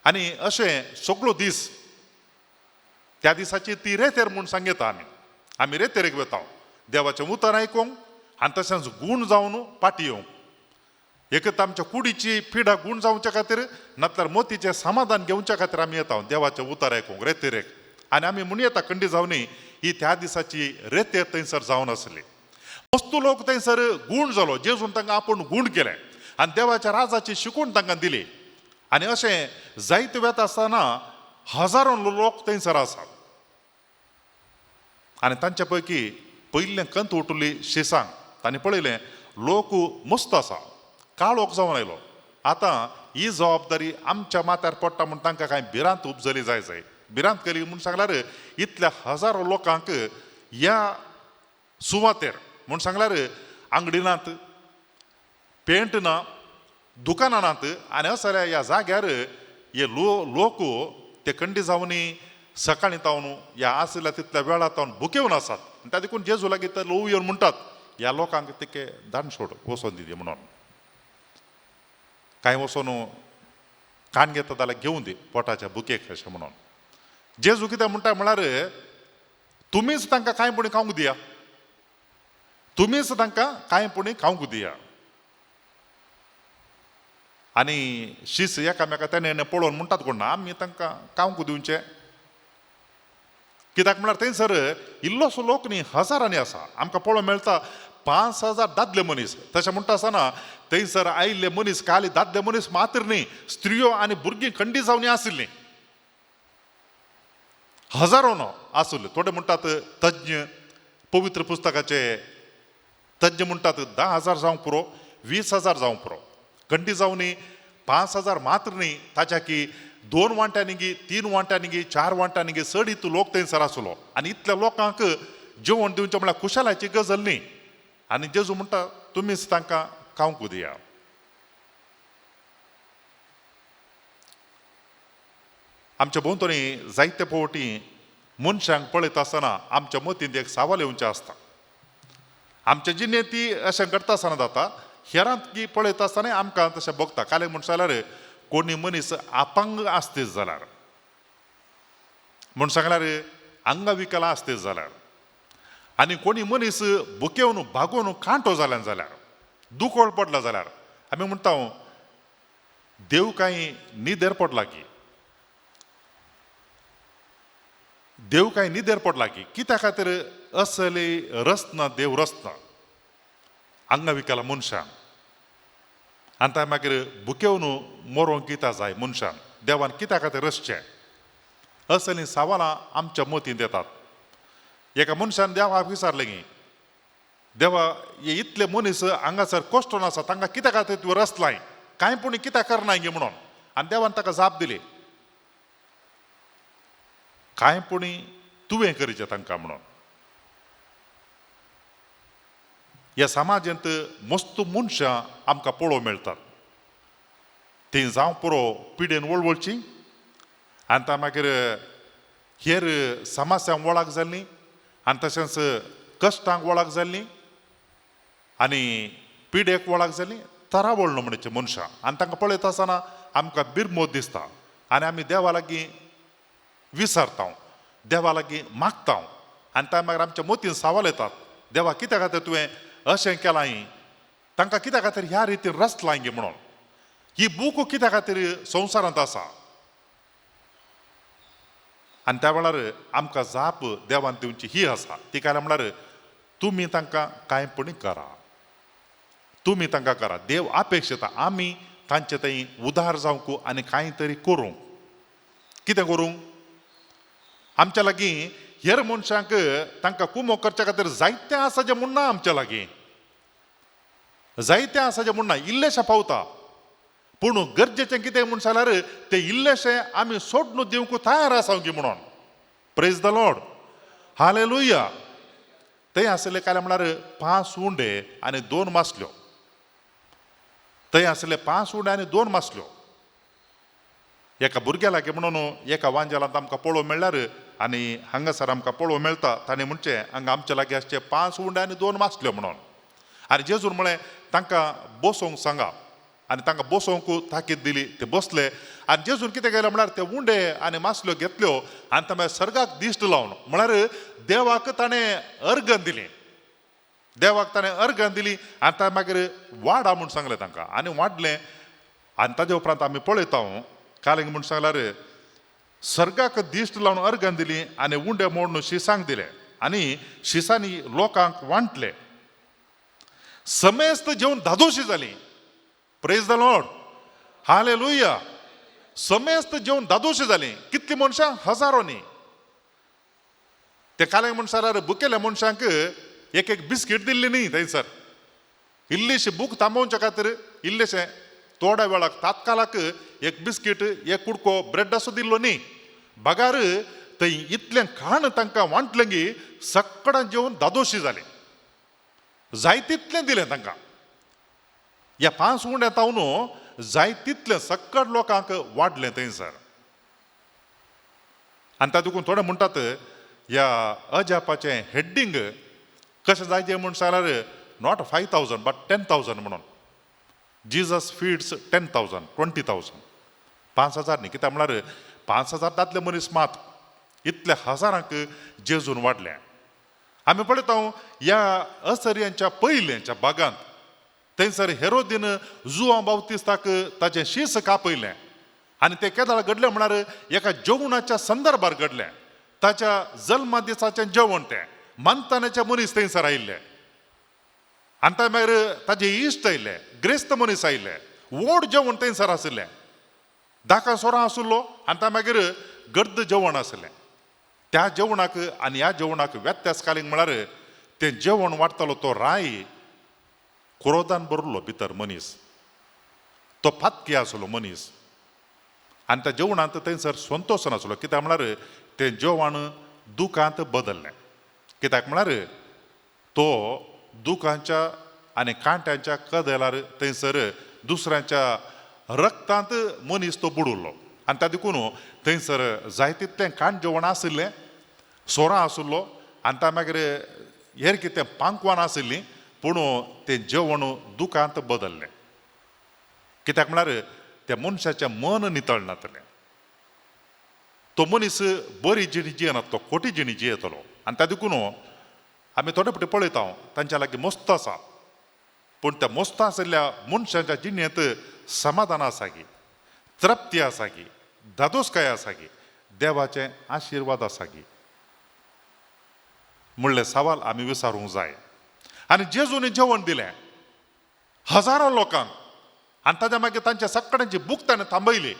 आनी अशें सगळो दीस त्या दिसाची ती रेतेर म्हूण सांगता आमी. आमी रेतेरेक वेता देवाचें उतर आयकूंक आनी तशेंच गूण जावन पाटी येवंक. एक तर आमच्या कुडीची पिडा गूण जावच्या खातीर नातल्यार मोतीचें समाधान घेवच्या खातीर आमी येता देवाचें उतर आयकूंक रेतेरेक. आनी आमी म्हूण येता खंडी जावन ही त्या दिसाची रेतेर थंयसर जावन आसली. वस्तू लोक थंयसर गूण जालो, जेजून तांकां आपूण गूण केलें आनी देवाच्या राजाची शिकवण तांकां दिली. आनी अशें जायते वेता आसतना हजारों लोक थंयसर आसात आनी तांच्या पैकी पयलें कंत उठली शिसांक. तांणी पळयलें लोक मस्त आसा, काळोख जावन आयलो, आतां ही जबाबदारी आमच्या माथ्यार पडटा म्हूण तांकां कांय भिरांत उपजली जाय जाय. भिरांत केली म्हूण सांगल्यार इतल्या हजारो लोकांक ह्या सुवातेर म्हूण सांगल्यार आंगडी नात, पेंट ना, दुकानां नात आनी असल्या ह्या जाग्यार हे लोक ते खंडी जावन सकाळीं तावन ह्या आशिल्ल्या तितल्या वेळा तावन भुकेवन आसात. आनी त्या देखून जेजू लागीं ते लोव येवन म्हणटात ह्या लोकांक तिके दान सोड वचोन दिदी म्हणून. कांय वचोन कान घेता जाल्यार घेवन दी पोटाच्या भुकेक अशें म्हणून. जेजू कितें म्हणटा म्हळ्यार तुमीच तांकां कांय पुणी खावंक दिया, तुमीच तांकां कांय पुणी खावंक दिया. आनी शीस एकामेका तेणें पळोवन म्हणटात कोण ना आमी तांकां खावंक दिवचें. कित्याक म्हळ्यार थंयसर इल्लोसो लोक न्ही हजारांनी आसा. आमकां पळोवंक मेळटा 5000 दादले मनीस. तशें म्हणटा आसतना थंयसर आयिल्ले मनीस खाली दादले मनीस मात्र न्ही, स्त्रियो आनी भुरगीं खंडी जावन आशिल्लीं. हजारो न्हू आसले. थोडे म्हणटात तज्ञ, पवित्र पुस्तकाचे तज्ञ म्हणटात 10,000 जावंक पुरो, 20,000 जावंक पुरो, खंडी जावनी 5,000 मात्र न्ही, ताच्या की 2 वांट्यांनी गी, 3 वांट्यांनी गी, 4 वांट्यांनी गी चड इतलो लोक थंयसर आसलो. आनी इतल्या लोकांक जेवण दिवचें म्हळ्यार खुशालाची गजल न्ही. आनी जेजू म्हणटा तुमीच तांकां खावंक दिया. आमच्या भोंवतणी जायते फावटी मनशांक पळयता आसतना आमच्या मतींत एक सवाल येवचें आसता. आमच्या जिणेंत ती अशें घडटा आसतना जाता, हेरांत की पळयता आसतना आमकां तशें भोगता. कालें म्हण जाल्यार कोणी मनीस अपंग आसतीच जाल्यार, म्हूण सांगल्यार अंगविकला आसतीच जाल्यार, आनी कोणी मनीस बुकेवन भागोवन कांटो जाल्यान जाल्यार, दुकोळ पडला जाल्यार आमी म्हणटा देव कांय निदेर पडला की, देव कांय निदेर पडला की, कित्या खातीर असली रचना देव रचना अंगविकला मनशान. आनी ताणें मागीर बुकेवन मरोंक कित्या जाय मनशान, देवान कित्या खातीर रचचें, असलीं सवालां आमच्या मतींत येतात. एका मनशान देवाक विचारलें की देवा हे इतले मनीस हांगासर कश्टून आसा, तांकां कित्या खातीर तुवें रचलाय, कांय पूण कित्याक करनाय गे म्हणून. आनी देवान ताका जाप दिली, कांय पूण तुवें करचें तांकां म्हणून. ह्या समाजांत मस्त मनशां आमकां पळोवंक मेळटात, तीं जावं पुरो पिडेन वळवळची, आनी ता मागीर हेर समस्यांक वळख जाल्ली, आनी तशेंच कश्टांक वळख जाल्ली, आनी पिडेक वळख जाल्ली, तरावळ म्हणचे मनशां. आनी तांकां पळयता आसतना आमकां बिरमोत दिसता आनी आमी देवा लागीं विसरता, देवा लागीं मागता, आनी त्या मागीर आमच्या मतीन सवाल येतात, देवा कित्या खातीर तुवें अशें केलां, तांकां कित्या खातीर ह्या रितीन रचलां गे म्हणून, ही बूक कित्या खातीर संवसारांत आसा. आनी त्या वेळार आमकां जाप देवान दिवची ही आसा, ती काय म्हळ्यार तुमी तांकां कांय पण करा, तुमी तांकां करा. देव अपेक्षता आमी तांचे थंय उदार जावंक आनी कांय तरी करूंक. कितें करूंक? आमच्या लागीं हेर मनशांक तांकां कुमो करच्या खातीर जायतें आसा जें म्हूण ना, आमच्या लागीं जायतें आसा जें म्हूण ना, इल्लेशें पावता, पूण गरजेचें कितें म्हूण जाल्यार तें इल्लेशें आमी सोडून दिवंक तयार आसा की म्हणून. Praise the Lord, hallelujah. थंय आसले काय म्हळ्यार 5 उंडे आनी 2 मासल्यो. थंय आसले 5 उंडे आनी 2 मासल्यो. एका भुरग्या लागीं म्हणून एका वांजेलांत आमकां पळोवंक मेळ्ळ्यार आनी हांगासर आमकां पळोवंक मेळटा, ताणें म्हणचें हांगा आमच्या लागीं आसचे 5 उंडे आनी 2 मासल्यो म्हणून. आनी जेजून म्हळें तांकां बसोवंक सांगा, आनी तांकां बसोवंक ताकीद दिली, ते बसले. आनी जेजून कितें केलें म्हळ्यार ते उंडे आनी मासल्यो घेतल्यो आनी ताणें सर्गाक दिश्ट लावन म्हळ्यार देवाक ताणें अर्गण दिली, देवाक ताणें अर्गण दिली आनी ताणें मागीर वाडा म्हूण सांगलें तांकां, आनी वाडलें. आनी ताजे उपरांत आमी पळयता कालेंग म्हूण सांगल्यार सर्गाक दिश्ट लावन अर्गण दिली आनी उंडे मोडून शिसांक दिले आनी शिसांनी लोकांक वांटले. समेस्त जेवन धादोशी जाली. Praise the Lord, hallelujah. समेस्त जेवन धादोशी जाली. कितली मनशां? हजारोंनी. ते कालेंग म्हूण सांगल्यार बुकेल्या मनशांक एक एक बिस्कीट दिल्ली न्ही थंयसर, इल्लीशी बूक थांबोवच्या खातीर इल्लेशें थोड्या वेळाक तात्कालाक एक बिस्कीट एक कुडको ब्रेड असो दिल्लो न्ही, बगार थंय इतलें खाण तांकां वांटलें की सगळ्यां जेवन धादोशी जालें, जाय तितलें दिलें तांकां. ह्या 5 उंड्या तावन जाय तितलें सगळ्या लोकांक वाडलें थंयसर. आनी तातूंत थोडे म्हणटात ह्या अजापाचें हेडींग कशें जायचें म्हूण सांगल्यार not 5,000 but 10,000 म्हणून. जीजस फीड्स 10,000 20,000, 5,000 न्ही, कित्याक म्हळ्यार 5,000 दादले मनीस मात, इतले हजारांक जेजून वाडलें. आमी पळयता ह्या असरियांच्या पयल्यांच्या बागांत थंयसर हेरोदीन जुआं बाप्तिस्ताक ताचें शीस कापयलें आनी तें केदाळ घडलें म्हळ्यार एका जेवणाच्या संदर्भार घडलें. ताच्या जल्मा दिसाचें जेवण तें मानतानाचे मनीस थंयसर आयिल्ले आनी ताचे मागीर ताजे इश्ट आयिल्ले, ग्रेस्त मनीस आयिल्ले, व्हड जेवण थंयसर आशिल्लें, 10 सोरां आशिल्लो आनी ताचे मागीर गर्द जेवण आशिल्लें. त्या जेवणाक आनी ह्या जेवणाक व्यत्यास कालींग म्हळ्यार तें जेवण वाडटालो तो राय क्रोधान भरलो भितर मनीस, तो पातकी आसलो मनीस आनी त्या जेवणांत थंयसर संतोश नासलो. कित्याक म्हळ्यार तें जेवण दुखांत बदल्लें. कित्याक म्हळ्यार तो दुखांच्या आनी कांट्यांच्या कदेलार थंयसर दुसऱ्यांच्या रक्तांत मनीस तो बुडुल्लो आनी त्या देखून थंयसर जाय तितलें कांट जेवण आशिल्लें, सोरां आशिल्लो आनी त्या मागीर हेर कितें पांकवान आशिल्लीं, पूण तें जेवण दुखांत बदल्लें. कित्याक म्हळ्यार त्या मनशाचें मन नितळनातलें. तो मनीस बरी जिणी जियेना, तो खोटी जिणी जियेतलो. आनी त्या देखून आमी थोडे फावटी पळयता तांच्या लागीं मस्त आसा, पूण त्या मस्त आशिल्ल्या मनशाच्या जिणेंत समाधान आसा की, तृप्ती आसा की, धादोसकाय आसा की, देवाचे आशिर्वाद आसा की म्हणलें सवाल आमी विचारूंक जाय. आनी जेजून जेवण दिलें हजारो लोकांक आनी ताच्या मागीर तांच्या सगळ्यांची भूक ताणें थांबयली.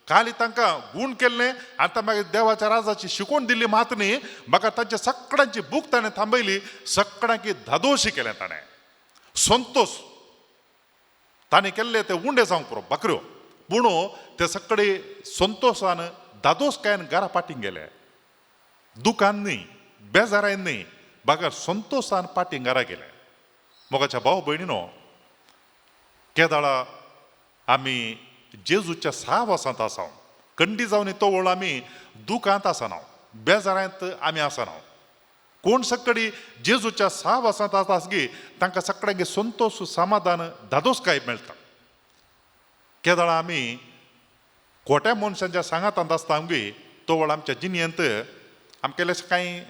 खाली तांकां गूण केल्लें आनी तां मागीर देवाच्या राजाची शिकवण दिल्ली मात न्ही, म्हाका तांच्या सगळ्यांची भूक ताणें थांबयली, सगळ्यांकी धादोशी केलें ताणें, संतोश ताणें केल्ले ते उंडे जावंक पुरो बकऱ्यो, पूण ते सगळे संतोशान धादोसकायेन घरा पाटींग गेले. दुकान न्ही, बेजारायन न्ही, बगर संतोशान पाटींग घरा गेले. मोगाच्या भाव भयणीनो, केदाळा आमी जेजूच्या साहवासांत आसा, कंडी जावन तवळ आमी दुखांत आसना, बेजारांत आमी आसना. कोण सगळी जेजूच्या साहवासांत आसा आसगी तांकां सगळ्यांक संतोश, समाधान, धादोसकाय मेळटा. केदाळा आमी खोट्या मनशांच्या सांगातांत आसता आमगे तवळ आमच्या जिणेंत आमकां इल्लेशें कांय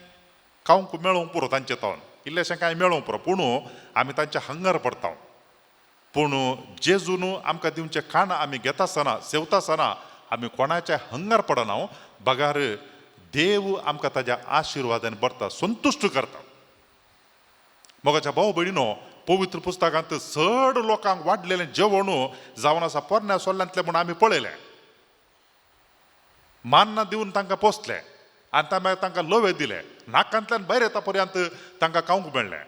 खावंक मेळोवंक पुरो, तांचे तावन इल्लेशें कांय मेळोवंक पुरो, पूण आमी तांच्या हंगार पडटा. पूण जेजून आमकां दिवचें खाण आमी घेता आसतना, सेवता आसतना आमी कोणाच्या हंगार पडना, बगार देव आमकां ताज्या आशिर्वादान भरता, संतुश्ट करता. मोगाच्या भाव भयणीनो, पवित्र पुस्तकांत चड लोकांक वाडलेलें जेवण जावन आसा पोरण्या सोल्ल्यांतलें म्हूण आमी पळयलें. मान्ना दिवन तांकां पोसलें आनी त्या मागीर तांकां लवे दिले, नाकांतल्यान भायर येता पर्यंत तांकां खावंक मेळ्ळें.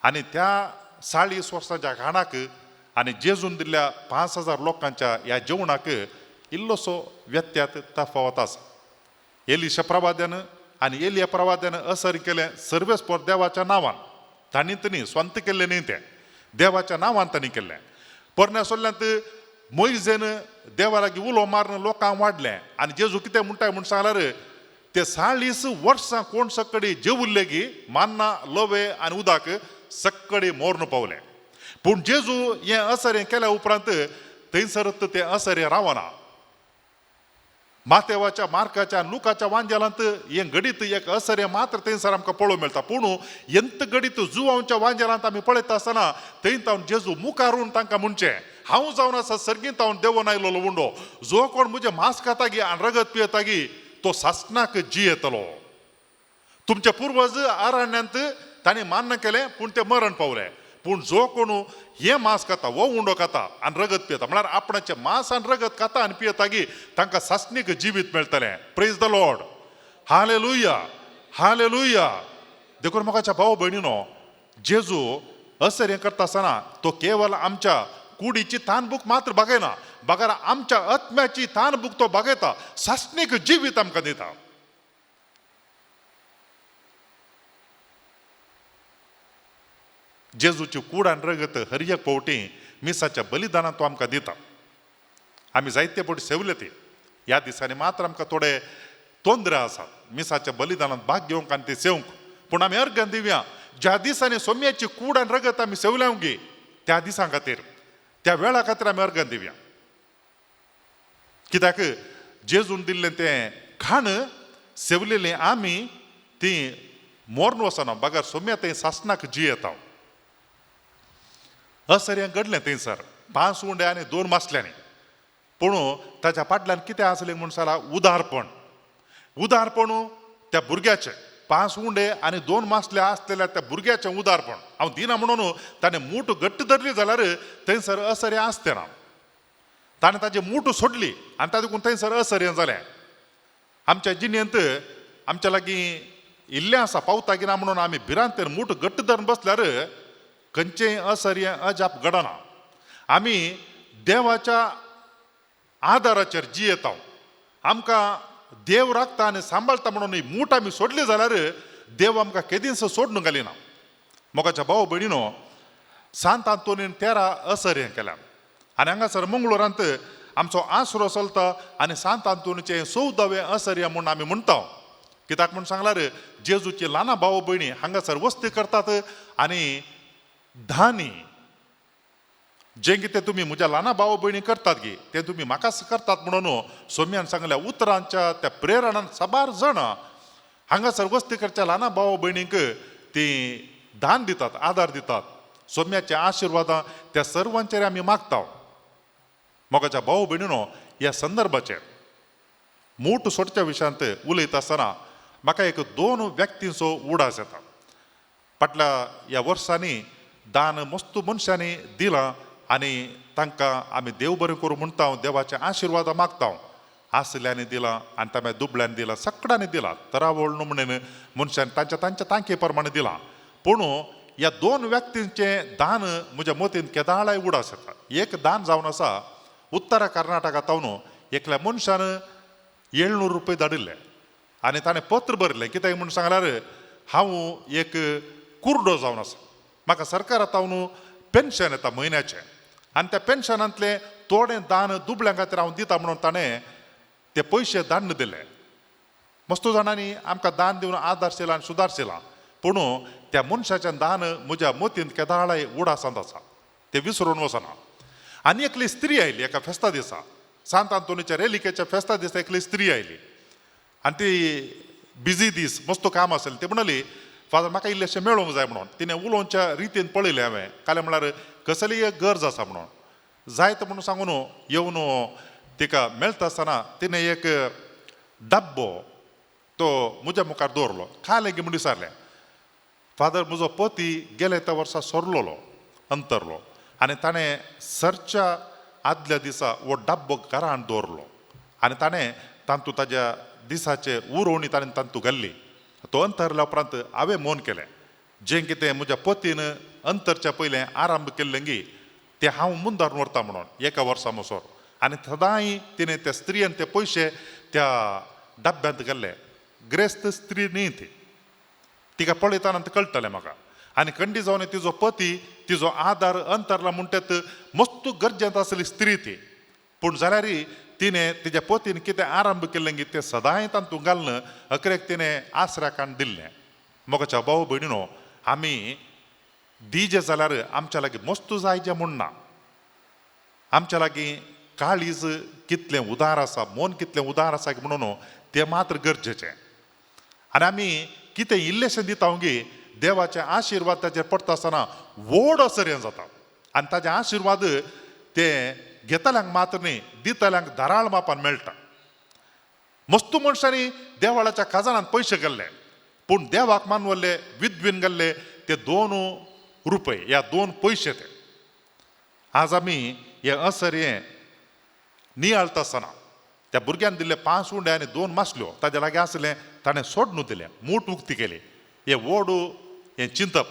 आनी त्या 40 वर्सांच्या खाणाक आनी जेजून दिल्ल्या 5000 लोकांच्या ह्या जेवणाक इल्लोसो व्यत्यात तफावत आसा. एलिशा प्रवाद्यान आनी एलिया प्रवाद्यान असर केलें सर्वेस्पोर देवाच्या नांवान, तांणी न्ही स्वंत केल्लें न्ही, तें देवाच्या नांवान तांणी केल्लें. पोरण्या सोल्ल्यांत मोयजेन देवा लागीं उलो मारून लोकांक वाडलें आनी जेजू कितें म्हणटा म्हूण सांगल्यार ते 40 वर्सां कोण सगळी जेवुल्ले की मान्ना, लवे आनी उदक सगळी मोरण पावले. पूण जेजू हें असर हें केल्या उपरांत थंयसर तें असर हें रावना. मातेवाच्या, मार्काच्या, लुकाच्या वांजेलांत हें घडीत एक असर हें मात्र थंयसर आमकां पळोवंक मेळटा. पूण एंत घडीत जुवांच्या वांजेलांत आमी पळयता आसतना थंय तावन जेजू मुखारून तांकां म्हणचें, हांव जावन आसा सर्गींत तावन देवोन आयलोलो उंडो, जो कोण म्हजें मांस खाता गी आनी रगत पियेता गी तो सासणाक जियेतलो. तुमचे पुर्वज अरण्यांत तांणी मान्य केलें पूण ते मरण पावले, पूण जो कोण हें मांस खाता, हो उंडो खाता आनी रगत पियेता, म्हळ्यार आपणाचें मांस आनी रगत खाता आनी पियेता गी तांकां सासणीक जिवीत मेळटलें. Praise the Lord, hallelujah, hallelujah. देखून म्हाका भाव भयणीनो, जेजू असर हें करता आसतना तो केवल आमच्या कुडीची तानभूक मात्र भागयना, बगर आमच्या आत्म्याची तानभूक तो भागयता, सासणीक जिवीत आमकां दिता. जेजूची कूड आनी रगत हर एक फावटी मिसाच्या बलिदानांत तो आमकां दिता. आमी जायते फावटी सेवले ते ह्या दिसांनी मात्र आमकां थोडे तोंदरे आसात मिसाच्या बलिदानांत भाग घेवंक आनी ते सेवंक, पूण आमी अर्गन दिवया ज्या दिसांनी सोम्याची कूड आनी रगत आमी सेवल्या गे त्या दिसां खातीर, त्या वेळा खातीर आमी अर्गन दिवया. कित्याक जेजून दिल्लें तें खाण सेवलेलें आमी ती मोर्न वचना, बगर सोम्या थंय सासणाक जियेता. असर हें घडलें थंयसर 5 उंडे आनी 2 मासल्यांनी, पूण ताच्या फाटल्यान कितें आसलें म्हूण सांगला उदारपण. उदारपण त्या भुरग्याचें, 5 उंडे आनी 2 मासले आसलेल्या त्या भुरग्याचें उदारपण. हांव दिना म्हणून ताणें मूठ घट्ट धरली जाल्यार थंयसर असर हें आसतें ना. ताणें ताजी मूठ सोडली आनी ताजे देखून थंयसर असर हें जालें. आमच्या जिणेंत आमच्या लागीं इल्लें आसा पावता की ना म्हणून आमी भिरांतेन मूठ घट्ट धरून बसल्यार खंयचेंय असर्य अजाप घडना. आमी देवाच्या आदाराचेर जियेता, आमकां देव राखता आनी सांबाळटा म्हणून ही मूठ आमी सोडली जाल्यार देव आमकां केदींच सोडून घालिना. मोगाच्या भाव भयणीनो, सांत आंतोनीन 13 असर्य केल्या आनी हांगासर मंगळुरांत आमचो आसरो चलता आनी सांत आंतोनीचें 14वें असर्य म्हूण आमी म्हणटा. कित्याक म्हूण सांगल्यार जेजूची ल्हाना भाव भयणी हांगासर वस्ती करतात आनी धानी जें कितें तुमी म्हज्या ल्हाना भाव भयणी करतात गी तें तुमी म्हाकाच करतात म्हणून सोम्यान सांगल्या उतरांच्या त्या प्रेरणान साबार जाणां हांगासर वस्ती करच्या ल्हाना भाव भयणींक ती दान दितात, आदार दितात. सोम्याचे आशिर्वादां त्या सर्वांचेर आमी मागता. मोगाच्या भाव भयणीनो, ह्या संदर्भाचेर मूठ सोडच्या विशयांत उलयता आसतना म्हाका एक 2 व्यक्तींचो उडास येता. फाटल्या ह्या वर्सांनी दान मस्त मनशांनी दिलां आनी तांकां आमी देव बरें करूं म्हणटा, देवाचे आशिर्वादां मागता. आसल्यांनी दिलां आनी तांच्या दुबळ्यांनी दिलां, सगळ्यांनी दिलां, तरावळ न्हू म्हणून मनशान तांच्या तांच्या तांके प्रमाणे दिलां. पूण ह्या 2 व्यक्तींचें दान म्हज्या मतीन केदाळाय उडास येता. एक दान जावन आसा उत्तरा कर्नाटकांत एकल्या मनशान 700 रुपये धाडिल्ले आनी ताणें पत्र बरयलें. कित्याक म्हूण सांगल्यार हांव एक कुर्डो जावन आसा, म्हाका सरकारा तावन पेन्शन येता म्हयन्याचें आनी त्या पेन्शनांतलें थोडें दान दुबळ्यां खातीर हांव दिता म्हणून ताणें ते पयशे दान दिले. मस्त जाणांनी आमकां दान दिवन आदार केला आनी सुदार केला, पूण त्या मनशाचें दान म्हज्या मतींत केदाळाय उडासांत आसा, तें विसरून वचना. आनी एकली स्त्री आयली एका फेस्ता दिसा, सांत आंतोनीच्या रेलिकेच्या फेस्ता दिसा एकली स्त्री आयली आनी ती बिजी दीस, मस्त काम आसलें. ती म्हणाली, फादर म्हाका इल्लेशें मेळोंक जाय म्हणून. तिणें उलोवच्या रितीन पळयलें हांवें, काल्यार म्हळ्यार कसलीय एक गरज आसा म्हणून जायत म्हणून सांगून येवन तिका मेळटा आसतना तिणें एक डब्बो तो म्हज्या मुखार दवरलो. खालें की म्हूण विचारलें, फादर म्हजो पती गेले त्या वर्सा सरलोलो, अंतरलो आनी ताणें सरच्या आदल्या दिसा हो डब्बो घरान दवरलो आनी ताणें तातूंत ताज्या दिसाचे उरोवणी ताणें तातूंत घाल्ली. तो अंतरल्या उपरांत हांवें मौन केलें, जें कितें म्हज्या पतीन अंतरच्या पयलें आरंभ केल्लें गी तें हांव मुंदार व्हरता म्हणून एका वर्सा मोसोर. आनी सदांय तिणें त्या स्त्रियेन ते पयशे त्या डब्यांत घाल्ले. ग्रेस्त स्त्री न्ही ती, तिका पळयतना कळटलें म्हाका. आनी खंडी जावन तिजो पती तिजो आदार अंतरला म्हणटात मस्त गरजेंत आसली स्त्री ती, पूण जाल्यार तिणें तिज्या पतीन कितें आरंभ केल्लें गी तें सदांय तातूंत घालून अकरेक तिणें आसऱ्याक हाडून दिल्लें. मोगाच्या भाव भयणीनो, आमी दिजे जाल्यार आमच्या लागीं मस्त जायचें म्हूण ना, आमच्या लागीं काळीज कितलें उदार आसा, मन कितलें उदार आसा म्हणून तें मात्र गरजेचें. आनी आमी कितें इल्लेशें दिता गी देवाचे आशिर्वाद ताचेर पडटा आसतना व्हड असर जाता आनी ताजे आशिर्वाद ते घेतल्यांक मात्र न्ही, दितल्यांक धाराळ मापान मेळटा. मस्तू मनशांनी देवाळाच्या खजानांत पयशे घाल्ले, पूण देवाक मानवल्ले विद्वीन घाल्ले ते 2 रुपये ह्या 2 पयशे ते. आज आमी हे असर हें नियाळटा आसतना त्या भुरग्यान दिल्ले 5 उंडे आनी 2 मासल्यो ताज्या लागीं आसलें ताणें सोडून दिलें, मूठ उक्ती केली. हे व्हड हें चिंतप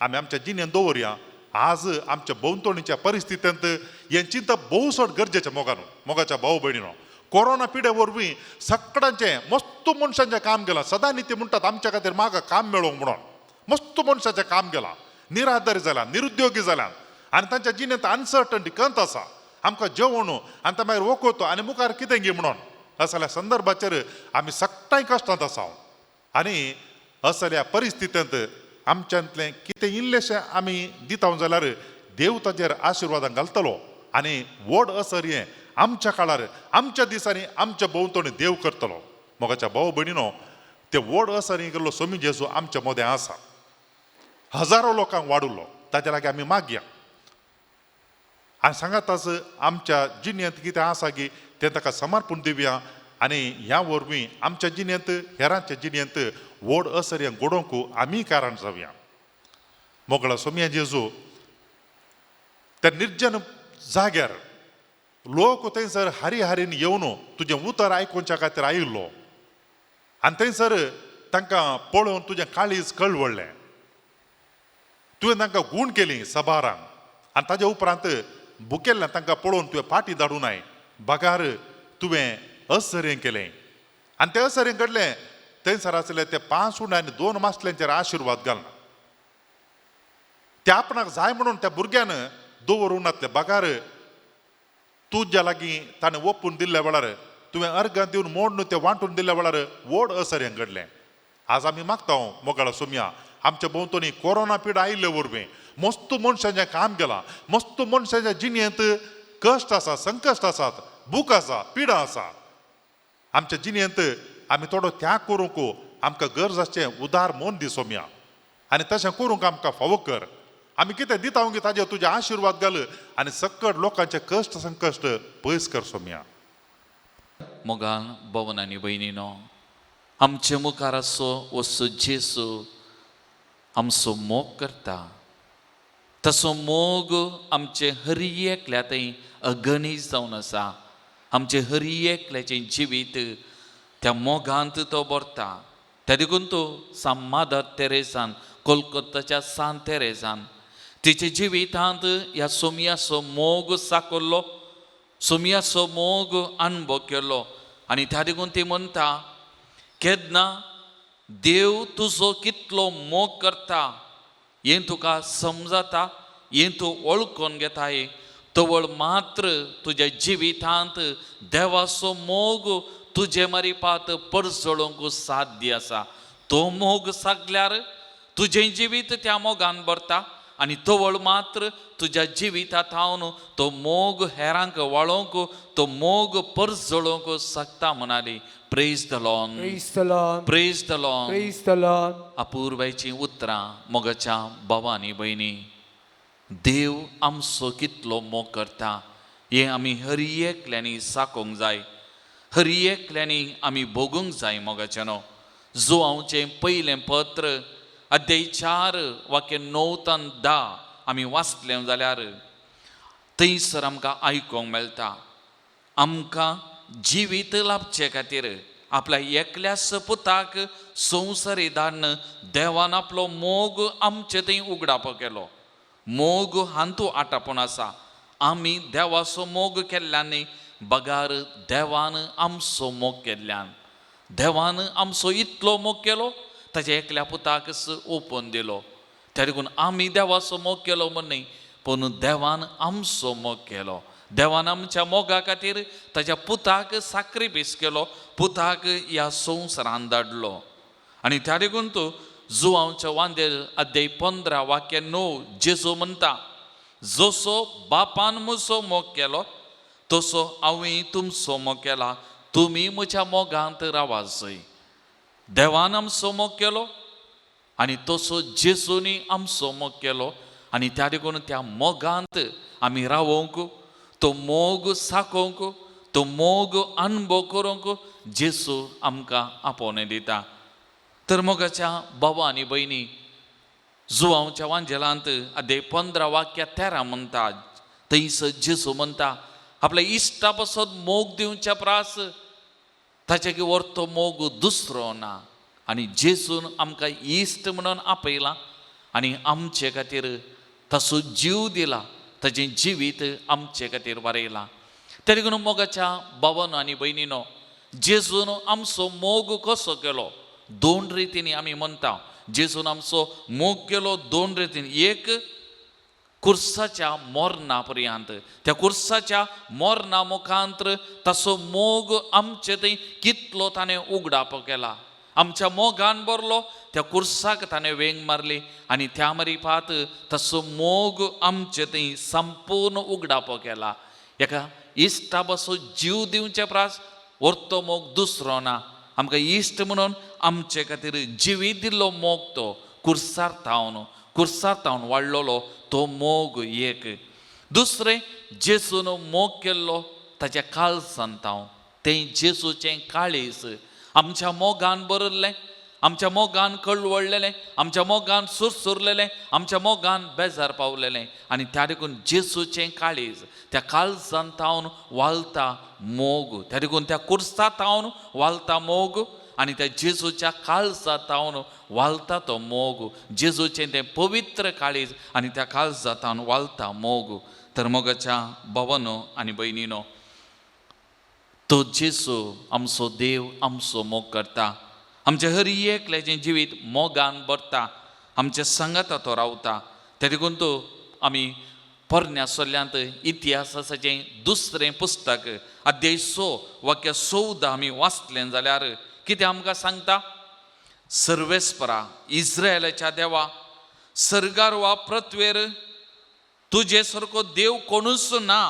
आमी आमच्या जिणेंत दवरया. आज आमच्या भोंवतणीच्या परिस्थितींत हें चिंतप भोव चड गरजेचें. मोगान मोगाच्या भाव भयणीनो, कोरोना पिडे वरवीं सगळ्यांचें मस्त मनशांचें काम गेलां. सदां नी ते म्हणटात आमच्या खातीर म्हाका काम मेळोंक म्हणून मस्त मनशाचें काम गेलां, निराधारी जाल्या, निरुद्योगी जाल्या आनी तांच्या जिणेंत अनसर्टन्टी कंत आसा. आमकां जेवण आनी ते मागीर वखोतो आनी मुखार कितें गी म्हणून असल्या संदर्भाचेर आमी सगळ्यां कश्टांत आसा. आनी असल्या परिस्थितींत आमच्यांतलें कितें इल्लेशें आमी दिता जाल्यार देव ताजेर आशिर्वादां घालतलो आनी व्हड असर हें आमच्या काळार आमच्या दिसांनी आमच्या भोंवतणी देव करतलो. मोगाच्या भाव भयणीनो, ते व्हड असर हें केल्लो सोमी जेजू आमच्या मदें आसा, हजारो लोकांक वाडुल्लो, ताज्या लागीं आमी मागया आनी सांगाताच आमच्या जिणेंत कितें आसा गी तें ताका समर्पण दिवया आनी ह्या वरवीं आमच्या जिणेंत हेरांच्या जिणेंत व्हड असर हें घडोवंक आमी कारण जावया. मोगळा सोमया जेजू त्या निर्जन जाग्यार लोक थंयसर हारी हारीन येवन तुजें उतर आयकुच्या खातीर आयिल्लो. आनी थंयसर तांकां पळोवन तुजें काळीज कळवळ्ळें. तुवें तांकां गूण केली सबारांक आनी ताज्या उपरांत भुकेल्लें तांकां पळोवन तुवें फाटी धाडूं नाय बगार तुवें असरें केलें. आनी तें असरें घडलें थंयसर आसले ते 5 उंडे आनी 2 मासल्यांचेर आशिर्वाद घालना. ते आपणाक जाय म्हणून त्या भुरग्यान दवरूं नातले बगार तुज्या लागीं ताणें ओपून दिल्ल्या वेळार तुवें अर्गां दिवन मोडून तें वांटून दिल्ल्या वेळार व्हड असरें घडलें. आज आमी मागता मोगाळा सोमया, आमच्या भोंवतणी कोरोना पिडा आयिल्ले वरवीं मस्त मनशांचें काम केलां, मस्त मनशाच्या जिणेंत कश्ट आसा, संकश्ट आसात, भूक आसा, पिडा आसा. आमच्या जिणेंत आमी थोडो त्याग करूंक आमकां गरज आसचें उदार मन दी सोमया आनी तशें करूंक आमकां फावो कर. आमी कितें दिता की ताजेर तुजे आशिर्वाद घाल आनी सकट लोकांचे कश्ट संकश्ट पयस कर सोमया. मोगान भवन आनी भयणीनो, आमचे मुखार आसो वचो जेसू आमचो मोग करता. तसो मोग आमचे हरी एकल्या थंय अगणीत जावन आसा. आमचे हरी एकल्याचें जिवीत त्या मोगांत तो भरता. त्या देखून तो सांत मादर तेरेसान, कोलकोत्ताच्या सांत तेरेसान तिच्या जिवितांत ह्या सोमयाचो मोग साकरलो, सोमयाचो मोग अणभव केलो. आनी त्या देखून ती म्हणटा, केन्ना देव तुजो कितलो मोग करता हें तुका समजता, हें तूं वळखून घेताय, तवळ मात्र तुज्या जिवितांत देवाचो मोग तुजे मारिपात परजळोवंक साध्य आसा. तो मोग सागल्यार तुजें जिवीत त्या मोगान भरता आनी तवळ मात्र तुज्या जिविता थावन तो मोग हेरांक वाळोवंक, तो मोग परजळोवंक शकता म्हणाली. Praise the Lord, Praise the Lord. Praise the Lord. Praise the Lord. अपुर्बायचीं उतरां मोगाच्या भावा आनी भयणी, देव आमचो कितलो मोग करता हें आमी हर एकल्यांनी साकोंक जाय, हर एकल्यांनी आमी भोगूंक जाय. मोगाच्यानो, जुवांवचें पयलें पत्र अध्याय 4 वाक्य 9 तान 10 आमी वाचलें जाल्यार थंयसर आमकां आयकूंक मेळटा, आमकां जिवीत लाभचे खातीर आपल्या एकल्याच पुताक संवसारी धाडून देवान आपलो मोग आमचे थंय उगडापो केलो. मोग हांतू आटापून आसा. आमी देवाचो मोग केल्ल्यान न्ही, बगार देवान आमचो मोग केल्ल्यान. देवान आमचो इतलो मोग केलो ताच्या एकल्या पुताकच ओपून दिलो. त्या देखून आमी देवाचो मोग केलो म्हण न्ही, पूण देवान आमचो मोग केलो. देवान आमच्या मोगा खातीर ताच्या पुताक साक्रिफीस केलो, पुताक ह्या संवसारान धाडलो. आनी त्या देखून तूं जुवांवच्या वांदेर अध्याय 15 वाक्य 9 जेजू म्हणटा, जसो बापान म्हजो मोग केलो तसो हांवें तुमचो मोग केला, तुमी म्हज्या मोगांत रावाजय. देवान आमचो मोग केलो आनी तसो जेजूनी आमचो मोग केलो. आनी त्या देखून त्या मोगांत आमी रावोवंक, तो मोग साकोवंक, तो मोग अणभव करूंक जेजू आमकां आपोवणें दिता. तर मोगाच्या बाबा आनी भयणी, जुवांवच्या वांजेलांत अध्याय 15 वाक्य 13 म्हणटा, थंयसर जेजू म्हणटा, आपल्या इश्टा पासत मोग दिवच्या प्रास ताचे वरतो मोग दुसरो ना. आनी जेजून आमकां इश्ट म्हणून आपयला आनी आमचे खातीर ताचो जीव दिला, ताचें जिवीत आमचे खातीर वारयलां. त्या देखून मोगाच्या बाबानो आनी भयणीनो, जेजून आमचो मोग कसो केलो? 2 रितींनी आमी म्हणटा जेजून आमचो मोग केलो 2 रितींनी. एक, कुर्साच्या मोरना पर्यंत, त्या कुर्साच्या मोरना मुखांत ताचो मोग आमचे थंय कितलो ताणें उगडापो केला. आमच्या मोगान भरलो, त्या कुर्साक ताणें वेंग मारली आनी त्या मारिपात ताचो मोग आमचे थंय संपूर्ण उगडापो केला. एका इश्टा पासून जीव दिवचे प्रास वरतो मोग दुसरो ना. आमकां इश्ट म्हणून आमचे खातीर जिवीत दिल्लो मोग तो कुर्सार थावन, कुर्सार थावन वाडलेलो तो मोग एक. दुसरें, जेजून मोग केल्लो ताच्या काळजान थावन, तें जेजूचें काळीज आमच्या मोगान भरिल्लें, आमच्या मोगान कळवळलेलें, आमच्या मोगान सुरसुरलेलें, आमच्या मोगान बेजार पावलेलें. आनी त्या देखून जेजूचें काळीज त्या काळजान थावन वालता मोग, त्या देखून त्या कुर्सा थावन वालता मोग. आनी त्या जेजूच्या काळजा तावन वालता तो मोग, जेजूचें तें पवित्र काळीज आनी त्या काळजा तावन वालता मोग. तर मोगाच्या भावानो आनी भयणीनो, तो जेजू आमचो देव आमचो मोग करता, आमचें हर एकल्याचें जिवीत मोगान भरता, आमच्या सांगाता तो रावता. ते देखून तो आमी पोरण्या सल्ल्यांत इतिहासाचें दुसरें पुस्तक अध्याय 6 वाक्य 14 आमी वाचलें जाल्यार कितें आमकां सांगता? सर्वेस्परा इस्रायलाच्या देवा, सर्गार वा पृथ्वेर तुजे सारको देव कोणूच ना.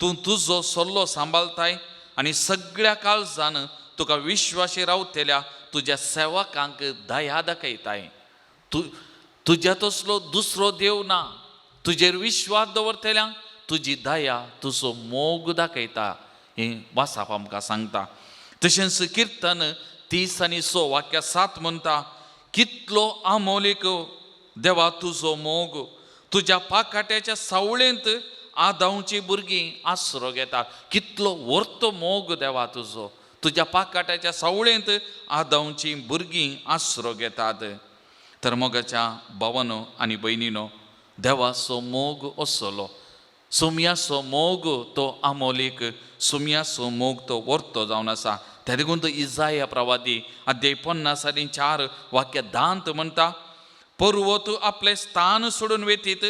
तूं तुजो सल्लो सांबाळताय आनी सगळ्या काळजान तुका विश्वासी रावतल्या तुज्या सेवकांक दया दाखयताय. तूं तुज्या तसलो दुसरो देव ना, तुजेर विश्वास दवरतल्यांक तुजी दया तुजो मोग दाखयता, हें वासाप आमकां सांगता. तशेंच किर्तन 30 6 वाक्य 7 म्हणटा, कितलो आमोलीक देवा तुजो मोग, तुज्या पाकाट्याच्या सावळेंत आदावची भुरगीं आसरो घेतात. कितलो वर्तो मोग देवा तुजो, तुज्या पाकाट्याच्या सावळेंत आदावची भुरगीं आसरो घेतात. तर मोगाच्या भावानो आनी भयणीनो, देवाचो मोग असलो, सोमयाचो मोग तो आमोलीक, सोमयाचो मोग तो वर्तो जावन आसा. त्या देखून तो इजाया प्रवादी अध्याय 54 वाक्य 10 म्हणटा, पर्वत आपलें स्थान सोडून वेतीत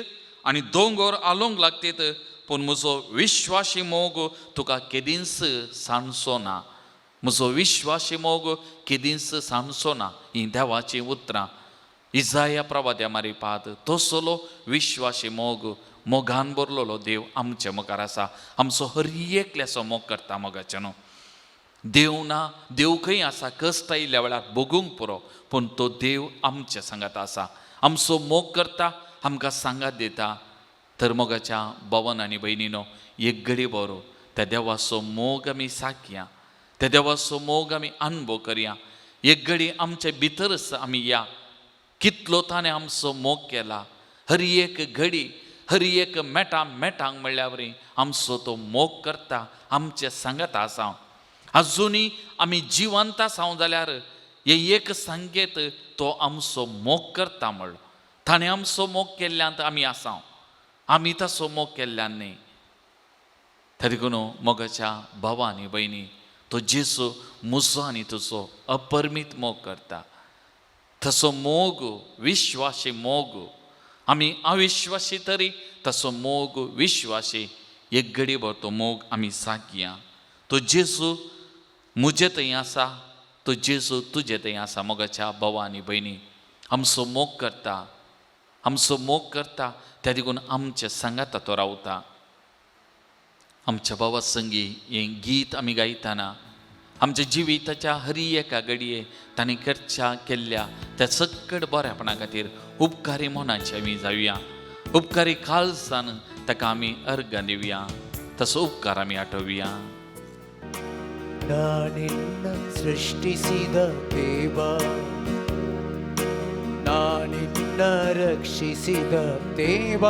आनी दोंगर आलोवंक लागतीत, पूण म्हजो विश्वासी मोग तुका केदींच सांडचो ना, म्हजो विश्वासी मोग केदींच सांडचो ना. हीं देवाचीं उतरां इजाया प्रवाद्या मारिपात. तसलो विश्वासी मोग, मोगान भरलेलो देव आमचे मुखार आसा, आमचो हर एकल्याचो मोग करता. मोगाचें न्हू देव ना, देव खंय आसा कश्ट आयिल्ल्या वेळार भोगूंक पुरो, पूण तो देव आमचे सांगात आसा, आमचो मोग करता, आमकां सांगात दिता. तर मोगाच्या भावान आनी भयणीनो, एक घडी बरो त्या देवाचो मोग आमी साकया, त्या देवाचो मोग आमी अनुभव करया. एक घडी आमचे भितरच आमी या, कितलो ताणें आमचो मोग केला. हर एक घडी, हर एक मेटां मेटांक म्हणल्यार वरी आमचो तो मोग करता, आमचे सांगात आसा. आजुनूय आमी जिवंत आसा जाल्यार हे एक संकेत तो आमचो मोग करता म्हणलो. ताणें आमचो मोग केल्ल्यान आमी आसा, आमी ताचो मोग केल्ल्यान न्ही. तरी देखून मोगाच्या भावा आनी भयणी, तो जेजू म्हजो आनी तुजो अपरमीत मोग करता. तसो मोग विश्वासी मोग, आमी अविश्वासी तरी तसो मोग विश्वासी. एक घडी भर तो मोग आमी साकया. तो जेजू म्हजे थंय आसा, तो जेजू तुजे थंय आसा. मोगाच्या भावा आनी भयणी, आमचो मोग करता, आमचो मोग करता, त्या देखून आमच्या सांगाता तो रावता. आमच्या भावा संगी हें गीत आमी गायतना आमच्या जिविताच्या हर एका घडये ताणें करच्या केल्ल्या त्या सकट बऱ्यापणा खातीर उपकारी मनाचे आमी जावया, उपकारी काळजान ताका आमी अर्गां दिवया, तसो उपकार आमी आठोवया. ನಾನಿನ್ನ ಸೃಷ್ಟಿಸಿದ ದೇವ, ನಾನಿನ್ನ ರಕ್ಷಿಸಿದ ದೇವ,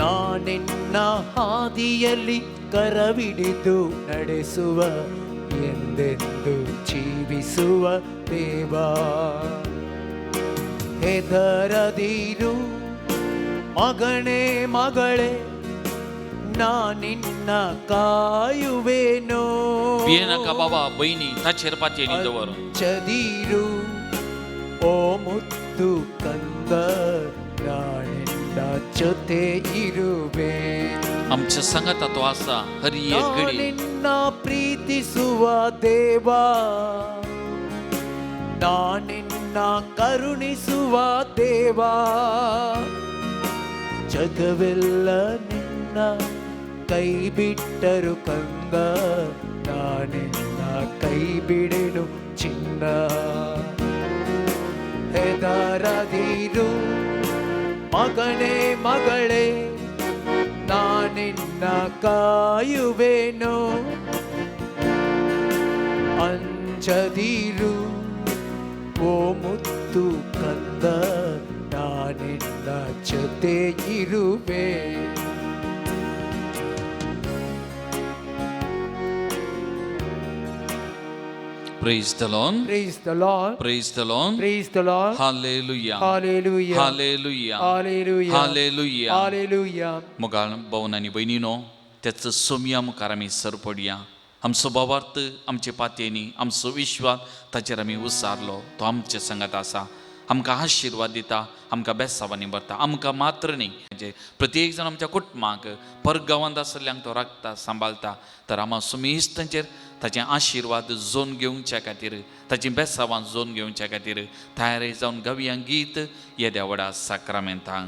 ನಾನಿನ್ನ ಹಾದಿಯಲ್ಲಿ ಕರವಿಡಿದು ನಡೆಸುವ, ಎಂದೆಂದು ಜೀವಿಸುವ ದೇವ. ಹೆದರದಿರು ಮಗನೇ ಮಗಳೇ, ನಾನಿನ್ನ ಕಾಯುವೆನು. भियेनाका बाबा भयणी, ताचेर पातयेनी दवर. ಅಂಜದಿರು ಓ ಮುದ್ದು ಕಂದ, ನಾನಿನ್ನ ಜೊತೆ ಇರುವೆ. आमच्या सांगाता तो आसा हर एक घडी. ನಾನಿನ್ನ ಪ್ರೀತಿಸುವ ದೇವ, ನಾನಿನ್ನ ಕರುಣಿಸುವ ದೇವ, ಜಗವೆಲ್ಲ ನಿನ್ನ ಕೈ ಬಿಟ್ಟರು ಕಂದ, ನಾನಿನ್ನ ಕೈ ಬಿಡೆನು ಚಿನ್ನ. ಹೆದರದಿರು ಮಗನೇ ಮಗಳೇ, ನಾನಿನ್ನ ಕಾಯುವೆನು. ಅಂಜದಿರು ಓ ಮುತ್ತು ಕಂದ, ನಾನಿನ್ನ ಜೊತೆ ಇರುವೆ. Praise the Lord. Praise the Lord. Praise the Lord. Praise the Lord. Hallelujah. Hallelujah. Hallelujah. Hallelujah. Hallelujah. Hallelujah. मोगाळ भवन आनी भयणीनो त्याच सोमया मुखार आमी सरपडया. आमचो भावार्थ आमचे पातयेनी आमचो विश्वास ताचेर आमी उसारलो. तो आमचे संगात आसा, आमकां आशिर्वाद दिता, आमकां बेसावांनी भरता. आमकां मात्र न्ही, म्हणजे प्रत्येक जाण आमच्या कुटुंबाक परगांवांत आसल्ल्यांक तो राखता, सांबाळटा. तर आमा सुमिश्तांचेर ताचे आशिर्वाद जोन घेवच्या खातीर, ताची बेसावां जोन घेवच्या खातीर तयारी जावन गावया गीत येद्या व्हडा साक्रामेंतांक.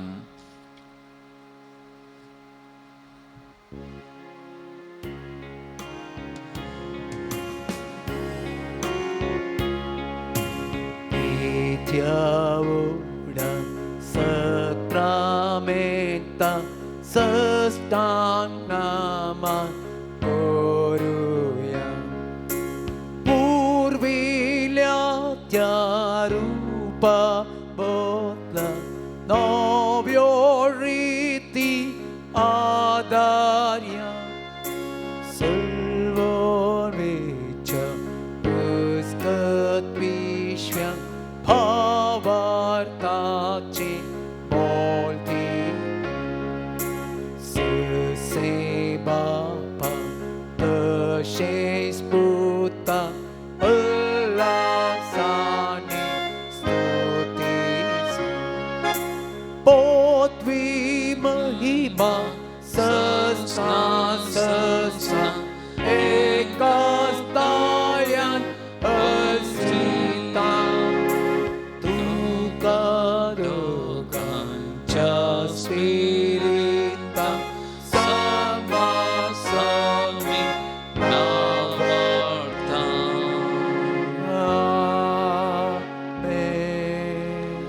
Tiaura sacramenta sastanama koruya purvilya tyarupa botla novyo riti adarya salvorvecha puskat vishya भावार्थाचे मोलती ससे बापा तशेच पुता उल्हासाने स्तुतीस पोतवी महिमा सस्ना सस्ना एकास्तायान अस्मिता स्पिरिता समासामि नावार्था. आमेन.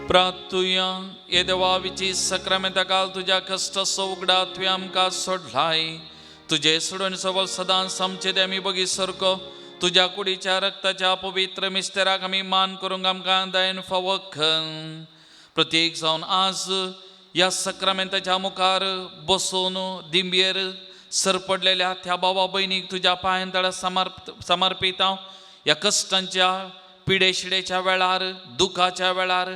प्रार्थुया. हे देवाविची सक्रामेंता काल तुज्या कश्टाचो उगडा तुवें आमकां सोडलाय. तुजे सोडून सबल सदांच आमचे ते आमी बगी सारको तुज्या कुडीच्या रक्ताच्या पवित्र मिस्तेराक आमी मान करूंक आमकां दयेन फावो कर. प्रत्येक जावन आज ह्या सक्रामेंताच्या मुखार बसून दिंबयेर सरपडलेल्या त्या बाबा भयणीक तुज्या पांयां तळा समर्पित हांव. ह्या कश्टांच्या पिडेशिडेच्या वेळार, दुखाच्या वेळार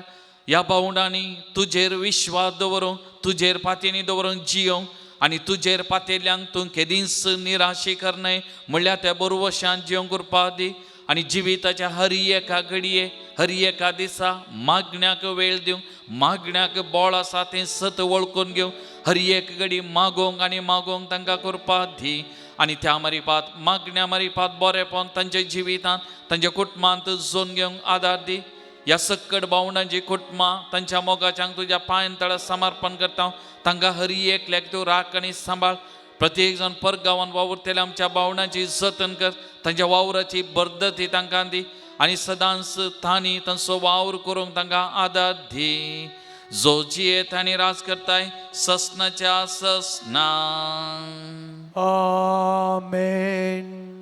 ह्या भावंडांनी तुजेर विश्वास दवरूंक, तुजेर पातयेनी दवरूंक जियोंक आनी तुजेर पातयेल्ल्यांक तूं केदींच निराशी करनाय म्हणल्यार त्या बरवशान जियोंक उरपा दी. आनी जिविताच्या हर एका घडये, हर एका दिसा मागण्याक वेळ दिवंक, मागण्याक बळ आसा तें सत वळखून घेवंक, हर एक घडी मागोवंक आनी मागोवंक तांकां करपा दी. आनी त्या मारिपात मागण्या मारिपात बरेपण तांच्या जिवितांत तांच्या कुटुंबांत जोन घेवंक आदार दी. ह्या सक्कड भावंडांची कुटुंबां तांच्या मोगाच्यांक तुज्या पांयां तळा समर्पण करता. तांकां हर एकल्याक तूं राख आनी सांबाळ. प्रत्येक जाण परगांवान वावुरतल्या आमच्या भावंडांची जतन कर, तांच्या वावराची बरदती तांकां दी आनी सदांच तांणी तांचो वावर करूंक तांकां आदार दी. जो जियेत आनी राज करताय ससनाच्या ससना. आमेन.